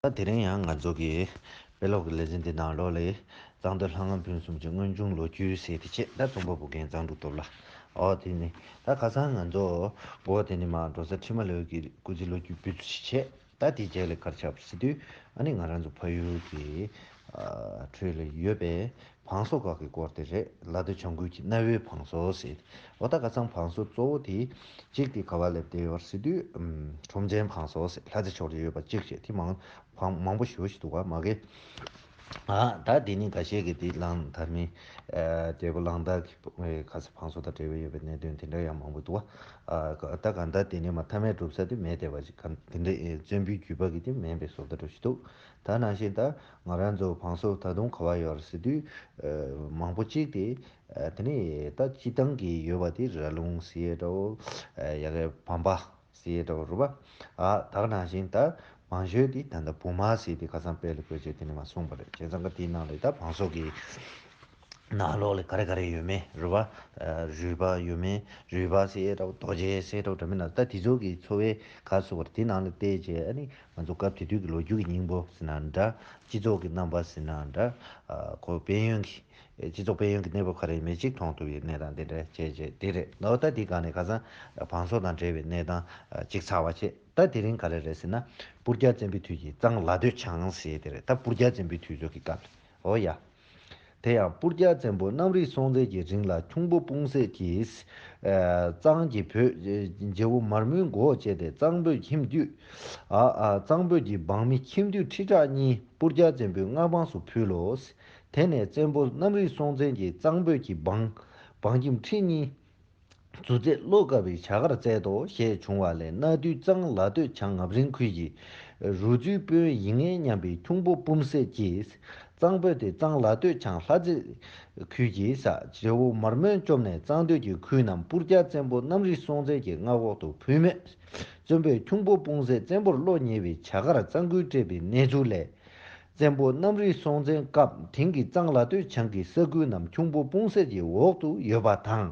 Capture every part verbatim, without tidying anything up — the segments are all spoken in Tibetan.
ད་དེ་རིང་ཡང་ང་ཚོ་གི་དཔེ་ཀློག་གི་ལེ་ཚན་འདི་ནང་ལོགས་ལ་གཙང་སྟོད་ལྷ་ང་ཕུན་སུམ་ཚོགས་སྔོན་བྱུང་ལོ་རྒྱུས་ཟེར་དེ་བྱས། ད་རྩོམ་པ་བུ་རྒན་གཙང་ཕྲུག་སྟོབས་ལགས། ཨོ་དེ་ནི་ད་ཁ་སང་ང་ཚོ་འགོ་དེ་ནི་མ་འགྲོ་ས་ཁྲི་མ་ལོའི་གི་སྐུ་ཚེ་ལོ་རྒྱུས་འབུལ་ཚུལ་ཞིག་བྱས། ད་དེ་རྗེས་ལ་ག་རེ་ཆགས་པ་ཟེར་དུས། ཨ་ནི་ང་རང་ཚོ་ཕ་ཡུལ་གྱི་ཨ་ཁྲོད་ལ་ཡོད་པའི་བང་སོ་ཁག་གི་སྐོར་དེ་རེད། ལ་སྟོད་བྱང་ཁུལ་གྱི་གནའ་བོའི་བང་སོ་ཟེར། འོ་ད་ཁ་སང་བང་སོ་གཙོ་བོ་དེ་གཅིག་དེ་ག་བ་སླེབས་བསྡད་ཡོད་ཟེར་དུས། ཨམ་ཁྲོམ་ཆེན་བང་སོ་ཟེར། ལྷ་རྩེ་ཕྱོགས་ལ་ཡོད་པ་གཅིག་བྱས། དེ་མང་བང་མང་པོ་ཞེ་པོ་ཞིག་འདུག་ག་མ་གི། ཨ་ད་དེ་ནི་འགའ་ཤས་ཀྱིས་དེ་གླང་དར་མའི་ཨ་རྒྱལ་པོ་གླང་དར་གྱི་ཁ་ས་བང་སོ་དང་འབྲེལ་བ་ཡོད་པའི་གནད་དོན་དེ་འདྲ་ཡང་མང་པོ་འདུག་ག་ཨ་ད་གང་ལྟར་དེ་ནི་མ་མཐའ་མའི་གྲུབ་ས་དེ་མེད་བསྡད་པ་ཞིག་གམ། དེ་འདྲ་ཨེ་བཙན་པོའི་བརྒྱུད་པ་གི་དེ་མིན་པའི་བཟོ་ལྟ་འདྲ་ཞིག་འདུག་ད་ནང་བཞིན་ད་ང་རང་ཚོ་བང་སོ་ད་དུང་ག་བ་ཡོད་རེད་ཟེར་དུས། ཨ་མང་པོ་གཅིག་དེ་ཨ་དེ་ནི་ད་སྤྱི་བཏང་གི་ཡོད་པ་དེ་ར་ལུང་ཟེར་ཡས་འདྲ་བོ། ཨ་ཡ་གི་བམ་པ་ཟེར་ཡས་འདྲ་བོ་རེད་པ། ཨ་ད་ག་ནང་བཞིན་ད་མང་ཤོས་དེ་ད་ལྟ་བུ་མ་ཟེར་དེ་ཁ་སང་དཔེ་ལ་བཀོད་བྱས་དེ་ནི་མ་གསུངས་པ་རེད། བྱས་ཙང་ག་དེའི་ནང་ལ་ད་བང་སོ་གི་ནང་ལོགས་ལ་ག་རེ་ག་རེ་ཡོད་མེད་རེད་པ། ཨ་རུས་པ་ཡོད་མེད། རུས་པ་ཟེར་ཡས་འདྲ་བོ། རྡོ་རྗེ་ཟེར་ཡས་འདྲ་བོ་འདྲ་མིན་ན། ད་དེ་ཚོ་གི་འཚོ་བའི་ག་ཟེར་བ་རེད། དེ་ནང་ལ་བལྟས་བྱས་ཨ་ནི་ང་ཚོ་སྐབས་དེ་དུས་ཀྱི་ལོ་རྒྱུས་ཀྱི་སྙིང་པོ་ཟེར་ན་འདྲ། སྤྱི་ཚོགས་ཀྱི་རྣམ་པ་ཟེར་ན་འདྲ། ཨ་ཁོ་དཔལ་ཡོན་གྱི་སྤྱི་ཚོགས་དཔལ་ཡོན་གྱི་གནས་བབ་ག་རེ་ཡིན་མིན་ཅིག་མཐོང་ཐུབ་པའི་གནས་སྟངས་དེ་འདྲ་བྱས་བྱས་དེ་རེད། ལོ་ད་དེའི་སྒང་ནས་ཁ་སང་བང་སོ་དང་འབྲེལ་བའི་གནས་སྟངས་ཅིག་ཚར་བ་བྱས། ད་དེ་རིང་ག་རེ་རེད་ཟེར་ན། སྤུར་རྒྱལ་བཙན་པོའི་དུས་ཀྱི་གཙང་ལ་སྟོད་བྱང་ཟེར་དེ་རེད། ད་སྤུར་རྒྱལ་བཙན་པོའི་དུས་ཚོད་ཀྱི་སྐབས་ལ། འོ་ཡ། དེ་ཡང་སྤུར་རྒྱལ་བཙན་པོ་གནམ་རི་སྲོང་བཙན་གྱི་རིང་ལ་ཁྱུང་པོ་སྤུངས་སད་ཀྱིས། ཨ་གཙང་གི་བོད་རྒྱལ་པོ་མར་མེའི་མགོ་བཅད་དེ་གཙང་པོའི་ཁྱིམ་རྒྱུད། ཨ་ཨ་གཙང་པོ་གི་འབངས་མི་ཁྱིམ་རྒྱུད་ཁྲི་ཕྲག་གཉིས་སྤུར་རྒྱལ་བཙན་པོའི་མངའ་འབངས་སུ་ཕུལ་ལོ། དེ་ནས་བཙན་པོ་གནམ་རི་སྲོང་བཙན་གྱིས་གཙང་པོ་གི་འབངས་འབངས་ཁྱིམ་ཁྲི་གཉིས་མཛོད་རྩེ་བློ་དཀར་བའི་བྱ་དགར་བསྩལ་ཏོ་ཞེས་བྱུང་བ་ལས། གནའ་དུས་གཙང་ལ་སྟོད་བྱང་ངམ་རིང་ཁུལ་གྱི་རུ་རྫུའི་དཔོན་ཡིན་ངེས་སྙམ་པའི་ཁྱུང་པོ་སྤུངས་སད་ཀྱིས། གཙང་པོ་དེ་གཙང་ལ་སྟོད་བྱང་ལྷ་རྩེ་ཁུལ་གྱི་ས་རྒྱལ་པོ་མར་མེས་བཅོམ་ནས་གཙང་སྟོད་ཀྱི་ཁུལ་རྣམས་སྤུར་རྒྱལ་བཙན་པོ་གནམ་རི་སྲོང་བཙན་གྱི་མངའ་འོག་ཏུ་ཕུལ་མོད། བཙུན་པོས་ཁྱུང་པོ་སྤུངས་སད་བཙན་པོར་བློ་ཉེ་བའི་བྱ་དགར་གཙང་ཁུལ་སྤྲད་པའི་གནས་ཚུལ་ལས། བཙན་པོ་གནམ་རི་སྲོང་བཙན་སྐབས་དེང་གི་གཙང་ལ་སྟོད་བྱང་གི་ས་ཁུལ་རྣམས་ཁྱུང་པོ་སྤུངས་སད་ཀྱི་འོག་ཏུ་ཡོད་པ་དང་།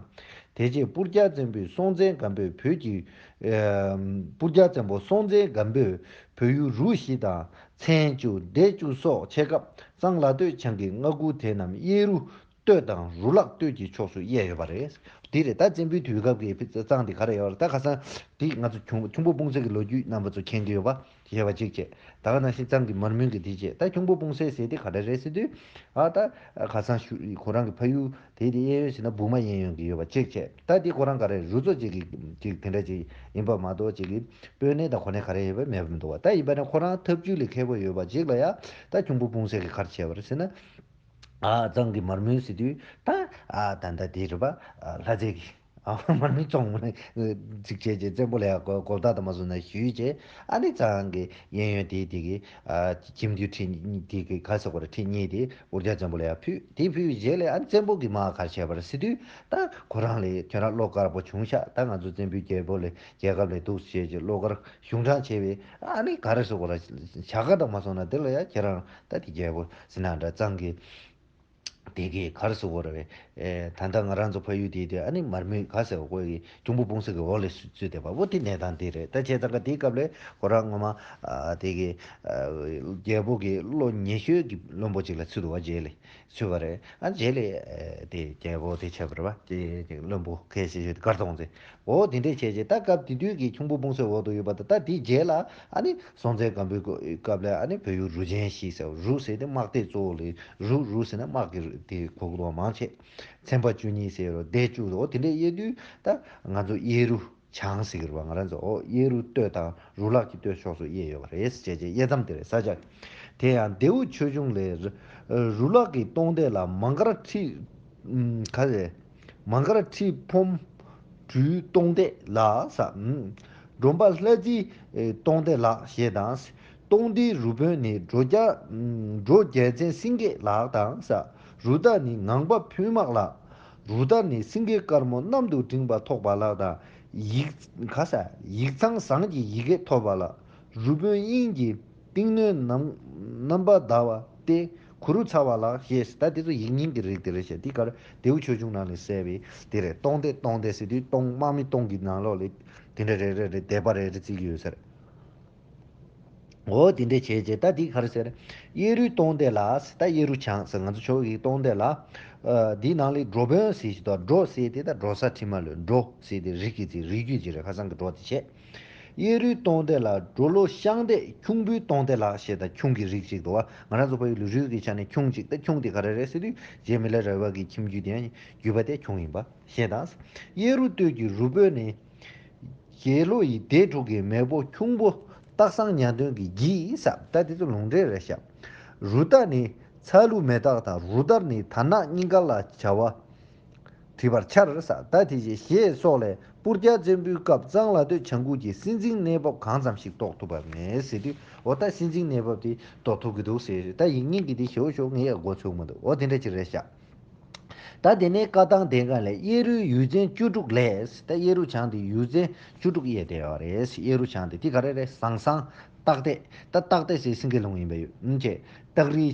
དེ་རྗེས་སྤུར་རྒྱལ་བཙན་པོས་སྲོང་བཙན་སྒམ་པོས་བོད་ཀྱི། ཨ་སྤུར་རྒྱལ་བཙན་པོ་སྲོང་བཙན་སྒམ་པོས་བོད་ཡུལ་རུ་བཞི་དང་མཚན་བཅུ་སྡེ་བཅུ་སོགས་ཕྱེད་ཀ་གཙང་ལ་སྟོད་བྱང་གི་མངའ་ཁུལ་དེ་རྣམས་གཡས་རུ་སྟོད་དང་རུ་ལག་སྟོད་ཀྱི་ཕྱོགས་སུ་དབྱེ་ཡོད་པ་རེད། འདི་རེད། ད་བཙན་པོའི་དུས་སྐབས་ཀྱི་གཙང་དེ་ག་རེ་ཡོད་རེད། ད་ཁ་སང་འདི་ང་ཚོ་ཁྱུང་ཁྱུང་པོ་སྤུངས་སད་ཀྱི་ལོ་རྒྱུས་རྣམ་པ་ཚོ་མཁྱེན་གྱི་ཡོད་པ་ཞེས་པ་གཅིག་བྱས། ད་ག་ནང་བཞིན་གཙང་གི་མར་མེ་གི་འདི་བྱས། ད་ཁྱུང་པོ་སྤུངས་སད་ཟེར་དེ་ག་རེ་རེད་ཟེར་དུས། ཨ་ད་ཁ་སང་ཞུ་ཁོ་རང་གི་ཕ་ཡུལ་དེ་དེ་གཡས་གཡོན་ཟེར་ན་བུ་མ་གཡས་གཡོན་གྱི་ཡོད་པ་གཅིག་བྱས། ད་དེ་ཁོ་རང་ག་རེ་རུ་ཚོགས་གཅིག་གི་གཅིག་དེ་འདྲ་གཅིག་ཡིན་པ་མ་གཏོགས་གཅིག་གི་དཔོན་གནས་དང་གོ་གནས་ག་རེ་ཡོད་པ་མེད་པ་མི་འདུག་བ། ད་ཡིན་པ་ནི་ཁོ་རང་ཐབས་ཇུས་ལ་མཁས་པོ་ཡོད་པ་གཅིག་ལ་ཡ། ད་ཁྱུང་པོ་སྤུངས་སད་ཀྱིས་ག་རེ་བྱས་པ་རེད་ཟེར་ན། ཨ་གཙང་གི་མར་མེ་ཟེར་དུས་ད་ཨ་ད་ད་དེ་རེད་པ། ཨ་ལྷ་རྩེ་གི་ཨ་མར་མེ་བཙོང་མ་ནི་ཅིག་བྱས་རྗེས་བཙན་པོ་ལ་ཡ་གོ་གོ་བརྡ་དང་མ་སོང་ན་ཞུས་རྗེས། ཨ་ནི་གཙང་གི་གཡས་གཡོན་དེ་དེ་གི་ཨ་ཁྱིམ་རྒྱུད་ཁྲི་གཉིས་དེ་གི་ག་ཟེར་དགོས་རེད། ཁྲི་གཉིས་དེ་སྤུར་རྒྱལ་བཙན་པོ་ལ་ཡ་ཕུལ། དེ་ཕུལ་བའི་རྗེས་ལ་ཨ་ནི་བཙན་པོ་གི་མ་ག་རེ་བྱས་པ་རེད་ཟེར་དུས། ད་ཁོ་རང་ལ་ཁྱོད་རང་བློ་དཀར་པོ་བྱུང་ཤག་ད་ང་ཚོ་བཙན་པོའི་རྒྱལ་པོ་ལ་རྒྱལ་ཁབ་ལ་འདུག་བྱས་རྗེས་བློ་དཀར་གཞུང་དྲང་བྱས་པའི་ཨ་ནི་ག་རེ་ཟེར་དགོས་རེད། བྱ་དགའ་དང་མ་སོང་ན་དེ་ལ་ཡ་ཁྱེད་རང་ད་དེ་རྒྱལ་པོ་ཟེར་ན་འདྲ། གཙང་གི་དེ་གའི་ག་རེ་ཟེར་དགོས་རེད། ཨེ་ད་ལྟ་ང་རང་ཚོ་ཕ་ཡུལ་དེ་དེ་ཨ་ནི་མར་མེ་ག་ཟེར་དགོས་ཀྱི་ཁྱུང་པོ་སྤུངས་སད་ཀྱི་འོག་ལ་ཚུད་བསྡད་པ་བོ་དེ་གནས་སྟངས་དེ་རེད། ད་བྱས་ཙང་ག་དེའི་སྐབས་ལ་ཁོ་རང་ངོ་མ་ཨ་དེ་གའི་ཨ་རྒྱལ་པོ་གི་བློ་ཉེ་ཤོས་ཀྱི་བློན་པོ་ཅིག་ལ་ཚུད་འདུག་བ། རྗེས་ལ་ཚུད་པ་རེད། ཨ་རྗེས་ལ་ཨེ་དེ་རྒྱལ་པོ་དེ་བྱས་པ་རེད་བ། དེ་དེ་བློན་པོ་གལ་ཆེ་ཤོས་དེ་མགར་སྟོང་བཙན། འོ་དེ་འདྲས་བྱས་རྗེས་ད་སྐབས་དེ་དུས་ཀྱི་ཁྱུང་པོ་སྤུངས་སད་འོག་ཏུ་ཡོད་པ་དང་། ད་དེའི་རྗེས་ལ་ཨ་ནི་སྲོང་བཙན་སྒམ་པོའི་སྐབས་ལ་ཨ་ནི་བོད་ཡུལ་རུ་ཆེན་བཞི་ཟེར། རུ་ཟེར་དེ་དམག་སྡེ་གཙོ་བོ་ལ་རུ་རུ་ཟེར་ན་དམག་གི་རུ་དེ་གོ་དགོས་པ་མང་ཆེ། ཚན་པ་བཅུ་གཉིས་ཟེར་རོ། སྡེ་བཅུ་འོ་དེ་འདྲས་དབྱེ་དུས་ད་ང་ཚོ་གཡས་རུ་བྱང་ཟེར་གྱི་རེད་བ། ང་རང་ཚོ་འོ་གཡས་རུ་སྟོད་དང་རུ་ལག་གི་སྟོད་ཕྱོགས་སུ་དབྱེ་ཡོད་པ་རེད་ཟེར་བྱས་རྗེས་དབྱེ་མཚམས་དེ་རེད། ས་ཆ་དེ་ཡང་ལྡེའུ་ཆོས་འབྱུང་ལས། རུ་ལག་གི་སྟོང་སྡེ་ལ་མ་མགར་ཁྲི་ཨུམ་ག་རེ་མ་མགར་ཁྲི་ཕོམ་སྦྲུལ་སྟོང་སྡེ་ལ་ས། ཨུམ་སྒྲོམ་པ་ལྷ་རྫི་སྟོང་སྡེ་ལ་ཞེས་དང་། སྟོང་སྡེའི་རུ་དཔོན་ནི་འབྲོ་རྒྱ་ཨུམ་འབྲོ་རྒྱལ་མཚན་སེང་གེ་ལགས་དང་ས། རུ་བདག་ནི་ངང་པ་ཕུན་དམག་ལགས། རུ་དར་ནི་སེང་གེ་དཀར་མོ་གནམ་དུ་བསྒྲེངས་པ་ཐོགས་པ་ལགས་དང་། ཡིག་ག་ས་ཡིག་ཚང་ཟངས་ཀྱི་ཡི་གེ་ཐོབ་པ་ལགས། རུ་དཔོན་དབྱིངས་ཀྱི་ཏིང་ནོན་རྣམ་རྣམ་པར་དག་པ་སྟེ་གུ་རུ་ཚ་བ་ལགས་ཞེས། ད་དེ་ཚོ་ཡིག་རྙིང་གི་རིགས་དེ་རེད་ཤག་དེ་གར་ལྡེའུ་ཆོས་འབྱུང་ནང་ལས་གསལ་བའི་དེ་རེད། སྟོང་སྡེ་སྟོང་སྡེ་ཟེར་དུས་སྟོང་དམག་མི་སྟོང་གི་ནང་ལོགས་ལས་དེ་འདྲ་རེ་རེ་རེ་སྡེ་པ་རེ་རེ་བརྩི་གི་ཡོད་ས་རེད། འོ་དེ་འདྲས་བྱས་རྗེས་ད་འདི་ག་རེ་ཟེར། གཡས་རུའི་སྟོང་སྡེ་ལ་ཟེར། ད་གཡས་རུ་བྱང་ཟེར། ང་ཚོ་ཕྱོགས་ཀྱི་སྟོང་སྡེ་ལ། ཨ། འདིའི་ནང་ལ་འགྲོ་དཔོན་ཟེར་ཞིག་འདུག་འགྲོ་ཟེར་དེ་ད་འགྲོ་ས་ཁྲིད་མ་ལོས། འགྲོ་ཟེར་དེ་རིགས་ཀྱི་ཚིག་རིགས་རྒྱུད་ཅིག་རེད། ཁ་སང་གི་འགྲོ་དེ་བྱས། གཡས་རུའི་སྟོང་སྡེ་ལ་འགྲོ་ལོ་ཤིང་འདེད་ཁྱུང་པོའི་སྟོང་སྡེ་ལ་ཞེས། ད་ཁྱུང་གི་རིགས་ཅིག་འདུག་བ། ང་རང་ཚོ་ཕ་ཡུལ་ལུས་རུས་ཀྱི་ཆ་ནས་ཁྱུང་ཅིག་ད་ཁྱུང་དེ་ག་རེ་རེད་ཟེར་དུས་རྗེ་མི་ལ་རས་པ་གི་ཁྱིམ་རྒྱུད་དེ་ཡང་བརྒྱུད་པ་དེ་ཁྱུང་ཡིན་པ་ཞེས་དང་། གཡས་རུ་སྟོད་ཀྱི་རུ་དཔོན་ནི། ཞེ་ལོ་ཡི་སྡེ་དྲུག་གི་མེས་པོ་ཁྱུང་པོ་སྟག་ཚང་ཉ་སྟོན་གྱི་རྒྱུད་ཟེར། ད་དེ་ཚོ་ལུང་འདྲེན་རེད་ཤག་རུ་སྟག་ནི་ཚ་ལུ་མེ་སྟག་དང་། རུ་དར་ནི་དར་ནག་སྙིང་ག་ལ་བྱ་བ་བྲིས་པར་འཆར་ཟེར། ད་དེ་བཞིན་ཞེས་སོགས་ལས་སྤུར་རྒྱལ་བཙན་པོའི་སྐབས་གཙང་ལ་སྟོད་བྱང་ཁུལ་གྱི་སྲིད་འཛིན་གནས་བབ་གང་ཙམ་ཞིག་རྟོགས་ཐུབ་པ་མེད་ཟེར་དུས། འོ་ད་སྲིད་འཛིན་གནས་བབ་དེ་རྟོགས་ཐུབ་ཀྱི་འདུག་ཟེར། ད་ཡིག་རྙིང་གི་དེ་ཞོ་ཞོ་ངས་ཡང་མགོ་ཚོས་མི་འདུག་འོ་དེ་འདྲ་ཅིག་རེད་ཤག་ད་དེ་ནས་བཀའ་ཐང་ལྡན་ཁ་ལས། གཡས་རུའི་ཡུལ་ཚན་བཅུ་དྲུག་ལས། ད་གཡས་རུ་བྱང་དེ་ཡུལ་ཚན་བཅུ་དྲུག་དབྱེ་བསྡད་ཡོད་རེད། གཡས་རུ་བྱང་དེ་དེ་ག་རེ་རེད། ཟང་ཟང་། སྟག་སྡེ། ད་སྟག་སྡེ་ཟེར་སེང་གེ་ལུང་ཡིན་པ་ཡོད་ཨང་བྱས། སྟག་རི་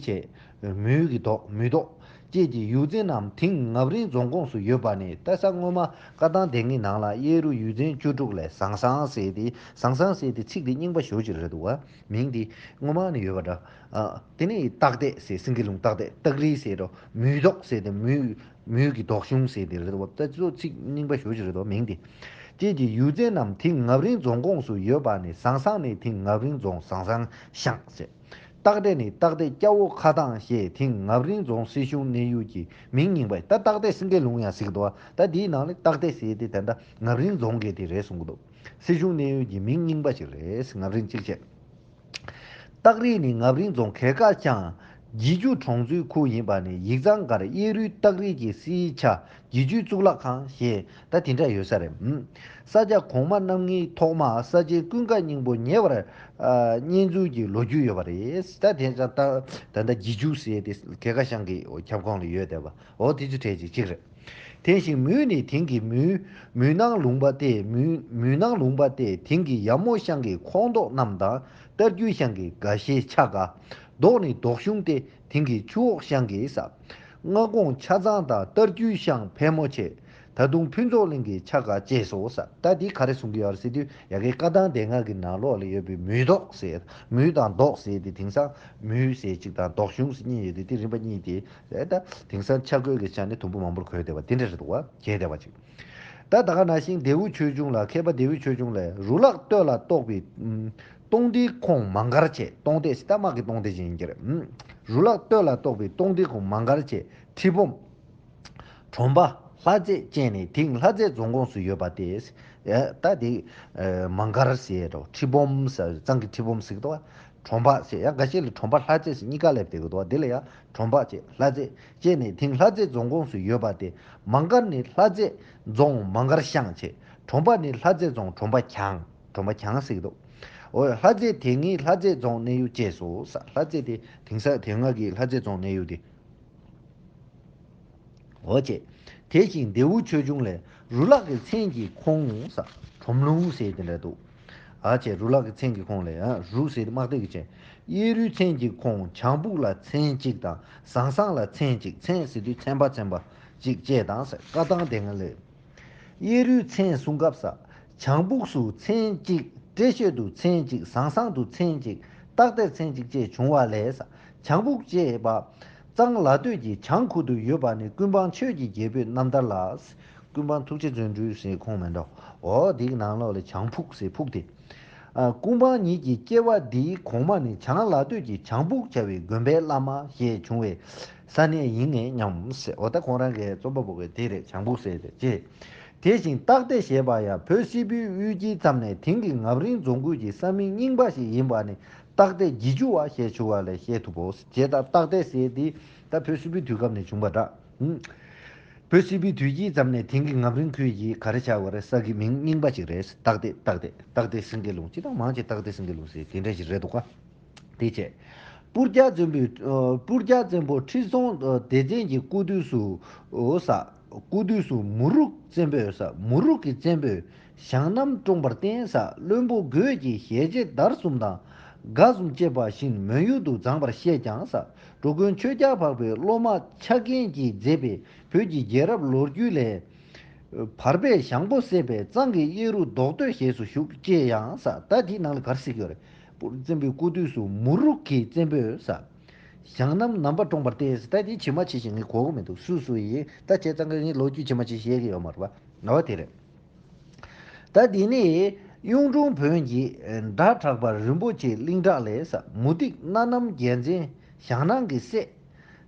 བྱས། མུའུ་གི་མདོག་མུའུ་མདོག་བཅས་ཀྱི་ཡུལ་ཚན་རྣམས་དིང་ངམ་རིང་རྫོང་ཁོངས་སུ་ཡོད་པ་ནི། ད་ས་སྔོན་མ་བཀའ་ཐང་ལྡན་གྱི་ནང་ལ་གཡས་རུ་ཡུལ་ཚན་བཅུ་དྲུག་ལས་ཟང་ཟང་ཟེར་དེ། ཟང་ཟང་ཟེར་དེ་ཚིག་དེ་རྙིང་པ་ཞེ་པོ་ཅིག་རེད་འདུག་བ། མིང་དེ་སྔོན་མ་ནས་ཡོད་པ་འདྲ། ཨ། དེ་ནས་སྟག་སྡེ་ཟེར། སེང་གེ་ལུང་སྟག་སྡེ། སྟག་རི་ཟེར་རོ། མུའུ་མདོག་ཟེར་དེ་མུའུ། མུའུ་གི་མདོག་གཞུང་ཟེར་དེ་རེད་བ། ད་ཚོ་ཚིག་རྙིང་པ་ཞེ་པོ་ཅིག་རེད་དོ། མིང་དེ། བཅས་ཀྱི་ཡུལ་ཚན་རྣམས་དིང་ངམ་རིང་རྫོང་ཁོངས་སུ་ཡོད་པ་ནི། ཟང་ཟང་ནི་དིང་ངམ་རིང་རྫོང་ཟང་ཟང་ཤང་ཟེར། སྟག་སྡེ་ནི་སྟག་སྡེ་སྐྱ་བོ་ཁ་ཐང་ཞེས་དིང་ངམ་རིང་རྫོང་སྲིད་གཞུང་གནས་ཡུལ་གྱི་མིང་རྙིང་པ། ད་སྟག་སྡེ་སེང་གེ་ལུང་ཡང་ཟེར་གི་འདུག་བ། ད་དེའི་ནང་ལ་སྟག་སྡེ་ཟེར་དེ་ད་ལྟ་ངམ་རིང་རྫོང་གི་དེ་རེད་གསུང་གི་འདུག་སྲིད་གཞུང་གནས་ཡུལ་གྱི་མིང་རྙིང་པ་ཞིག་རེད། ངམ་རིང་གཅིག་བྱས། སྟག་རི་ནི་ངམ་རིང་རྫོང་གེ་ཀ་ཤང་རྗེས་འཇུག་གྲོང་ཚོའི་ཁུལ་ཡིན་པ་ནི། ཡིག་ཚང་འགར་གཡས་རུའི་སྟག་རི་གི་སིའི་ཆ་རྗེས་འཇུག་གཙུག་ལག་ཁང་ཞེས་ད་དེ་འདྲ་ཡོད་ས་རེད། ས་སྐྱ་གོང་མ་རྣམ་ལྔའི་ཐོག་མ་ས་ཆེན་ཀུན་དགའ་སྙིང་པོ་ཉེ་བར་ཨ་བསྙེན་རྫོགས་ཀྱི་ལོ་རྒྱུས་ཡོད་པ་རེད། ད་དེ་ད་ད་ད་རྗེས་འཇུག་ཟེར་དེ་གེ་ཀ་ཤང་གི་ཁྱབ་ཁོངས་ལ་ཡོད་བསྡད་པ། འོ་དེ་ཚོ་གྲས་ཅིག་གཅིག་རེད། དེ་བཞིན་མུའུ་ནི་དིང་གི་མུའུ། མུའུ་ནང་ལུང་པ་སྟེ། མུའུ་མུའུ་ནང་ལུང་པ་སྟེ་དིང་གི་ཡ་མོ་ཤང་གི་ཁོངས་གཏོགས་རྣམས་དང་། རྟ་རྒྱུག་ཤང་གི་དགའ་བཞེས་ཆ་ག་མདོག་ནི་མདོག་གཞུང་སྟེ་དིང་གི་ཆུ་འོག་ཤང་གི་ས། སྔ་གོང་ཆ་ཚང་དང་རྟ་རྒྱུག་ཤང་ཕལ་མོ་ཆེ་ད་དུང་ཕུན་ཚོགས་གླིང་གི་ཆ་ག་བཅས་སོ་ས། ད་འདི་ག་རེ་གསུང་གི་ཡོད་རེད་ཟེར་དུས། ཡ་གི་བཀའ་ཐང་སྡེ་ལྔ་གི་ནང་ལོགས་ལ་ཡོད་པའི་མུའུ་མདོག་ཟེར། མུའུ་དང་མདོག་ཟེར་དེ་དེང་སང་མུའུ་ཟེར་གཅིག་དང་མདོག་གཞུང་ཟེར་གཉིས་ཡོད་དེ། དེ་རིམ་པ་གཉིས་དེ། ད་དེང་སང་ཆ་བགོས་ཀྱི་ཆ་ནས་དུམ་བུ་མང་པོར་གོས་བསྡད་པ་དེ་འདྲ་རེད་འདུག་བ། གྱེས་བསྡད་པ་ཅིག་ད་ད་ག་ནང་བཞིན་ལྡེའུ་ཆོས་འབྱུང་ལ། མཁས་པ་ལྡེའུ་ཆོས་འབྱུང་ལས། རུ་ལག་སྟོད་ལ་གཏོགས་པའི་ཨུམ་སྟོང་སྡེའི་ཁོངས་མང་མཁར་བྱས། སྟོང་སྡེ་ཟེར་ད་དམག་གི་སྟོང་སྡེ་ཅན་ཡིན་གྱི་རེད། ཨུམ་རུ་ལག་སྟོད་ལ་གཏོགས་པའི་སྟོང་སྡེའི་ཁོངས་མང་མཁར་བྱས། ཁྲི་སྦོམ། གྲོང་པ། ལྷ་རྩེ་བཅས་ནི་དིང་ལྷ་རྩེ་རྫོང་ཁོངས་སུ་ཡོད་པ་སྟེ། ཨེ་ད་དེ་ཨེ་མང་མཁར་ཟེར་རོ། ཁྲི་སྦོམ་ཟེར། གཙང་གི་ཁྲི་སྦོམ་ཟེར་གི་འདུག་བ། གྲོང་པ་ཟེར། ཡང་འགའ་ཤས་ལ་གྲོང་པ་ལྷ་རྩེ་ཟེར་གཉིས་ཀ་སླེབས་བསྡད་ཀྱི་འདུག་བ། དེ་ལ་ཡང་གྲོང་པ་བཅས་ལྷ་རྩེ་བཅས་ནི་དིང་ལྷ་རྩེ་རྫོང་ཁོངས་སུ་ཡོད་པ་སྟེ། མང་མཁར་ནི་ལྷ་རྩེ་རྫོང་མང་མཁར་ཤང་བྱས། གྲོང་པ་ནི་ལྷ་རྩེ་རྫོང་གྲོང་པ་གྱང་། གྲོང་པ་གྱང་ཟེར་གི་འདུག་འོ་ལྷ་རྩེ་དེ་སྔའི་ལྷ་རྩེ་རྫོང་གནས་ཡུལ་བཅས་སོ་ས། ལྷ་རྩེ་དེ་དེང་སང་དེ་སྔ་གི་ལྷ་རྩེ་རྫོང་གནས་ཡུལ་དེ། འོ་བྱས། དེ་བཞིན་ལྡེའུ་ཆོས་འབྱུང་ལས། རུ་ལག་གི་མཚན་གྱི་ཁོངས་ས། ཁྲོམ་ལུང་ཟེར་དེ་འདྲ་འདུག་ཨ་བྱས། རུ་ལག་གི་མཚན་གྱི་ཁོངས་ལས། ཨ་རུ་ཟེར་དེ་དམག་སྡེ་གི་མཚན། གཡས་རུའི་མཚན་གྱི་ཁོངས་བྱང་ཕུག་ལ་མཚན་གཅིག་དང་། ཟང་ཟང་ལ་མཚན་གཅིག་མཚན་ཟེར་དུས་ཚན་པ་ཚན་པ་གཅིག་བཅས་དང་ཟེར། བཀའ་ཐང་སྡེ་ལྔ་ལས། གཡས་རུའི་མཚན་གསུང་སྐབས་ས། བྱང་ཕུག་སུ་མཚན་གཅིག་བཀྲེ་ཤོད་དུ་མཚན་གཅིག་ཟང་ཟང་དུ་མཚན་གཅིག་སྟག་སྡེར་མཚན་གཅིག་བཅས་བྱུང་བ་ལས་ས། བྱང་ཕུག་ཅེས་པ། གཙང་ལ་སྟོད་ཀྱི་བྱང་ཁུལ་དུ་ཡོད་པ་ནི་ཀུན་སྤངས་ཆོས་ཀྱི་རྒྱལ་པོའི་རྣམ་ཐར་ལ། ཀུན་སྤངས་ཐུགས་རྗེ་བརྩོན་འགྲུས་ཟེར་ཁོངས་མེད་འགྲོ། འོ་འདིའི་ནང་ལོགས་ལ་བྱང་ཕུག་ཟེར་ཕུག་དེ། ཨ་ཀུན་སྤངས་ཉིད་ཀྱི་སྐྱེ་བ་འདིའི་གོང་མ་ནི་བྱང་ལ་སྟོད་ཀྱི་བྱང་ཕུག་བྱ་བའི་དགོན་པའི་བླ་མ་ཞེས་བྱུང་བའི་ས་གནས་ཡིན་ངེས་སྙམ་ཟེར། འོ་ད་ཁོང་རང་གི་རྩོམ་པ་པོ་གི་དེ་རེད། བྱང་ཕུག་ཟེར་དེ་ཅེས། དེ་བཞིན་སྟག་སྡེ་ཞེས་པ་ཡང་བོད་སིལ་བུའི་དབུས་དཀྱིལ་ཙམ་ནས་དེང་གི་ངམ་རིང་རྫོང་ཁུལ་གྱི་ས་མིང་རྙིང་པ་ཞིག་ཡིན་པ་ནི་སྟག་སྡེ་བརྗིད་ཆུ་བ་ཞེས་བྱུང་བ་ལས་ཤེས་ཐུབ་བོ། ཇི་ལྟར་སྟག་སྡེ་ཟེར་འདི་ད་བོད་སིལ་བུའི་དུས་སྐབས་ནས་བྱུང་བ་འདྲ། ཧུམ། བོད་སིལ་བུའི་དུས་དཀྱིལ་ཙམ་ནས་དེང་གི་ངམ་རིང་ཁུལ་གྱི་ག་རེ་ཆགས་པ་རེད། ས་གི་མིང་རྙིང་པ་ཅིག་རེད། སྟག་སྡེ་སྟག་སྡེ་སྟག་སྡེ་སེང་གེ་ལུང་། ཅི་དང་མང་ཆེ་སྟག་སྡེ་སེང་གེ་ལུང་ཟེར་དེ་འདྲ་ཞིག་རེད་འདུག་ག་དེ་བྱས། སྤུར་རྒྱལ་བཙན་པོའི་ཨ་སྤུར་རྒྱལ་བཙན་པོ་ཁྲི་སྲོང་ལྡེ་བཙན་གྱི་སྐུ་དུས་སུ་འོ་ས། སྐུ་དུས་སུ་མུ་རུག་བཙན་པོས་ས། མུ་རུག་གི་བཙན་པོས་ཞང་གནམ་བཀྲོངས་པར་བརྟེན་ས། བློན་པོ་རྒོད་ཀྱི་ཞལ་མཇལ་དར་གསུམ་དང་དགའ་གསུམ་བཅས་པ་བཞིན་མོན་ཡུལ་དུ་བརྫངས་པར་བཤད་ཀྱང་ས། འགྲོ་མགོན་ཆོས་རྒྱལ་འཕགས་པའི་སློབ་མ་ཆ་རྐྱེན་གྱིས་མཛད་པའི་བོད་ཀྱི་རྒྱལ་རབས་ལོ་རྒྱུས་ལས། བར་པས་ཞང་པོ་བསད་པས་གཙང་གི་གཡས་རུ་རྡོག་སྟོད་ཞེས་སུ་ཞུགས་ཅེས་ཡང་ས། ད་དེའི་ནང་ལ་ག་རེ་ཟེར་གྱི་ཡོད་རེད། བཙན་པོའི་སྐུ་དུས་སུ་མུ་རུག་གི་བཙན་པོས་ས། ཞང་གནམ་ནམ་པ་བཀྲོངས་པར་བལྟས། ད་དེ་ཇི་མ་ཇི་བཞིན་ངས་གོ་གི་མི་འདུག་སུ་སུ་ཡིན། ད་བྱས་ཙང་ངས་ལོ་རྒྱུས་ཇི་མ་ཇི་བཞིན་བཤད་ཀྱི་ཡོད་མ་རེད་པ། ཨོ་དེ་རེད། ད་དེ་ནས་གཡུང་དྲུང་བོན་གྱི་སྒྲ་གྲགས་པ་རིན་པོ་ཆེའི་གླིང་བྲག་ལས་ས། མུ་སྟེགས་སྣ་ནམ་རྒྱལ་མཚན་ཞང་ནང་གི་སྲས།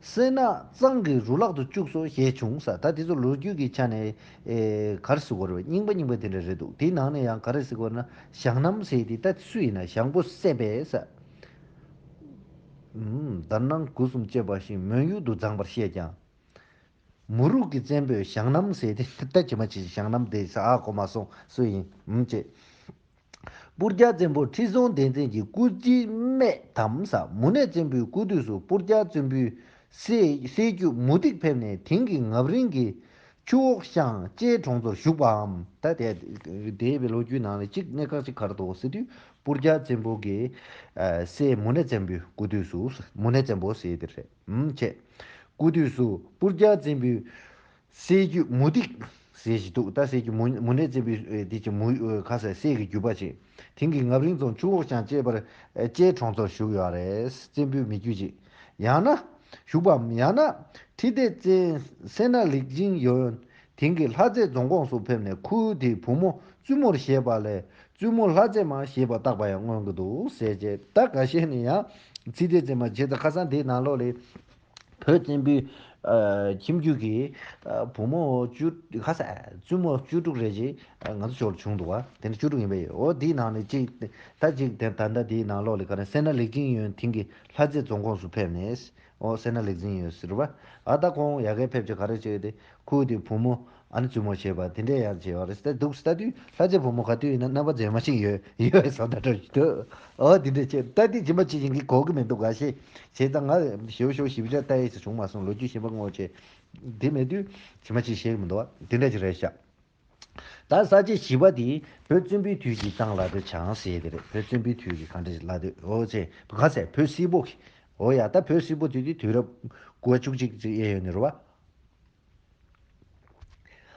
སེར་ནག་གཙང་གི་རུ་ལག་ཏུ་བཅུག་སོ་ཞེས་བྱུང་ས། ད་དེ་ཚོ་ལོ་རྒྱུས་ཀྱི་ཆ་ནས་ཨེ་ག་རེ་ཟེར་དགོས་རེད། རྙིང་པ་རྙིང་པ་དེ་འདྲ་རེད་འདུག་དེའི་ནང་ནས་ཡང་ག་རེ་ཟེར་དགོས་ན། ཞང་གནམ་ཟེར་དེ་ད་སུ་ཡིན་ན། ཞང་པོ་སྲས་པས་ས། ཨུམ། དར་སྣང་དགུ་གསུམ་བཅས་པ་བཞིན་མོན་ཡུལ་དུ་བརྫངས་པར་བཤད་ཀྱང་། མུ་རུག་གི་བཙན་པོས་ཞང་གནམ་ཟེར་དེ་ད་ཇི་མ་ཇི་བཞིན་ཞང་གནམ་དེ་ས་ཨ་གོ་མ་སོང་སུ་ཡིན་ཨུམ་ཅེ། སྤུར་རྒྱལ་བཙན་པོ་ཁྲི་སྲོང་ལྡེ་བཙན་གྱི་སྐུ་རྩིས་སྨད་དམ་ས། མུ་ནེ་བཙན་པོའི་སྐུ་དུས་སུ་སྤུར་རྒྱལ་བཙན་པོའི་སྲས་སྲས་རྒྱུད་མུ་སྟེགས་ཕེབས་ནས་དིང་གི་རྔ་རིང་གི་ཆུ་འོག་ཤང་ལྕེ་གྲོང་ཚོར་བཞུགས་པའམ། ད་དེ་དེའི་བའི་ལོ་རྒྱུས་ནང་ལ་གཅིག་གནད་འགག་ཅིག་ག་རེ་འདུག་ཟེར་དུས། སྤུར་རྒྱལ་བཙན་པོ་གི་ཨ་སྲས་མུ་ནེ་བཙན་པོའི་སྐུ་དུས་སུ། མུ་ནེ་བཙན་པོ་ཟེར་དེ་རེད་ཨུམ་ཅེ། སྐུ་དུས་སུ་སྤུར་རྒྱལ་བཙན་པོའི་སྲས་རྒྱུད་མུ་སྟེགས་ཟེར་ཞིག་འདུག་ད་སྲས་རྒྱུད་མུ་མུ་ནེ་བཙན་པོའི་ཨེ་དེ་ཅིག་མུ་ཨེ་ཁ་ཟེར་སྲས་ཀྱི་རྒྱུད་པ་ཅིག་དིང་གི་རྔ་རིང་རྫོང་ཆུ་འོག་ཤང་ཅེས་པར་ཨེ་ཅེས་གྲོང་ཚོར་བཞུགས་ཡོད་རེད། བཙན་པོའི་མི་རྒྱུད་ཅིག་ཡང་ན་བཞུགས་པའམ། ཡང་ན་ཁྲི་ལྡེ་བཙན་སད་ན་ལེགས་སྦྱིན་ཡོན་དིང་གི་ལྷ་རྩེ་རྫོང་ཁོངས་སུ་ཕེབས་ནས་ཁུལ་དེའི་བུ་མོ་བཙུན་མོར་བཞེས་པ་ལས་བཙུན་མོ་ལྷ་རྩེ་མ་ཞེས་པ་བཏགས་པ་ཡང་མངོན་གྱི་འདུག་ཟེར་བྱས། ད་འགའ་ཤས་ནས་ཡང་ཁྲི་ལྡེ་བཙན་མ་བྱས་ཙང་ཁ་སང་དེའི་ནང་ལོགས་ལས། བོད་བཙན་པོའི་ཨ་ཁྱིམ་རྒྱུད་ཀྱི་ཨ་བུ་མོ་བཅུ་ཁ་ས་བཙུན་མོ་བཅུ་དྲུག་རེ་ཅིག་ཨ་ང་ཚོ་ཕྱོགས་ལ་བྱུང་འདུག་བ། དེ་ནི་བཅུ་དྲུག་ཡིན་པས། འོ་དེའི་ནང་ནས་གཅིག་ད་གཅིག་དེ་ད་ལྟ་དེའི་ནང་ལོགས་ལ་ག་རེ་སད་ན་ལེགས་སྦྱིན་ཡོན་དིང་གི་ལྷ་རྩེ་རྫོང་ཁོངས་སུ་ཕེབས་ནས། འོ་སད་ན་ལེགས་སྦྱིན་ཡོན་ཟེར་བ། ཨ་ད་ཁོང་ཡ་གིར་ཕེབས་ཀྱི་ག་རེ་བྱས་ཏེ་ཁོའི་དེ་བུ་མོ། ཨ་ནི་བཙུན་མོར་བྱས་པ་དེ་འདྲས་ཡང་བྱས་པ་རེད། ད་འདུག་ལྟ་དུས་ལྷ་རྩེ་བུ་མོ་ག་དུས་ཡིན་ན་རྣམ་པ་མཛེས་མ་ཞིག་ཡོད་ཡོད་བསམ་ད་འགྲོ་ཞིག་འདུག་ཨོ་དེ་འདྲས་བྱས་ད་དེ་ཇི་མ་ཇི་བཞིན་གྱི་གོ་གི་མི་འདུག་ག་ཤེས་བྱས་ཙང་ང་ཞེ་པོ་ཞེ་པོ་ཞིབ་ཆ་ལྟ་ཡས་ཞིག་བྱུང་མ་སོང་། ལོ་རྒྱུས་ཞིབ་པ་ངོ་ཆེ་དེ་མེད་དུས་ཇི་མ་ཇི་ཤེས་གི་མི་འདུག་བ། དེ་འདྲས་ཅིག་རེད་ཤག་ད་ས་བཅད་བཞི་པ་དེ་བོད་བཙན་པོའི་དུས་ཀྱི་གཙང་ལ་སྟོད་བྱང་ཟེར་དེ་རེད། བོད་བཙན་པོའི་དུས་ཀྱི་ག་འདྲས་ལ་སྟོད་འོ་ཅེ་ག་ཟེར་བོད་སིལ་བུ་གི་འོ་ཡ་ད་བོད་སིལ་བུ་དུས་དེ་དུས་རབས་དགུ་བཅུ་གཅིག་ཅིག་དབྱེ་ཡོད་ནི་རེད་བ།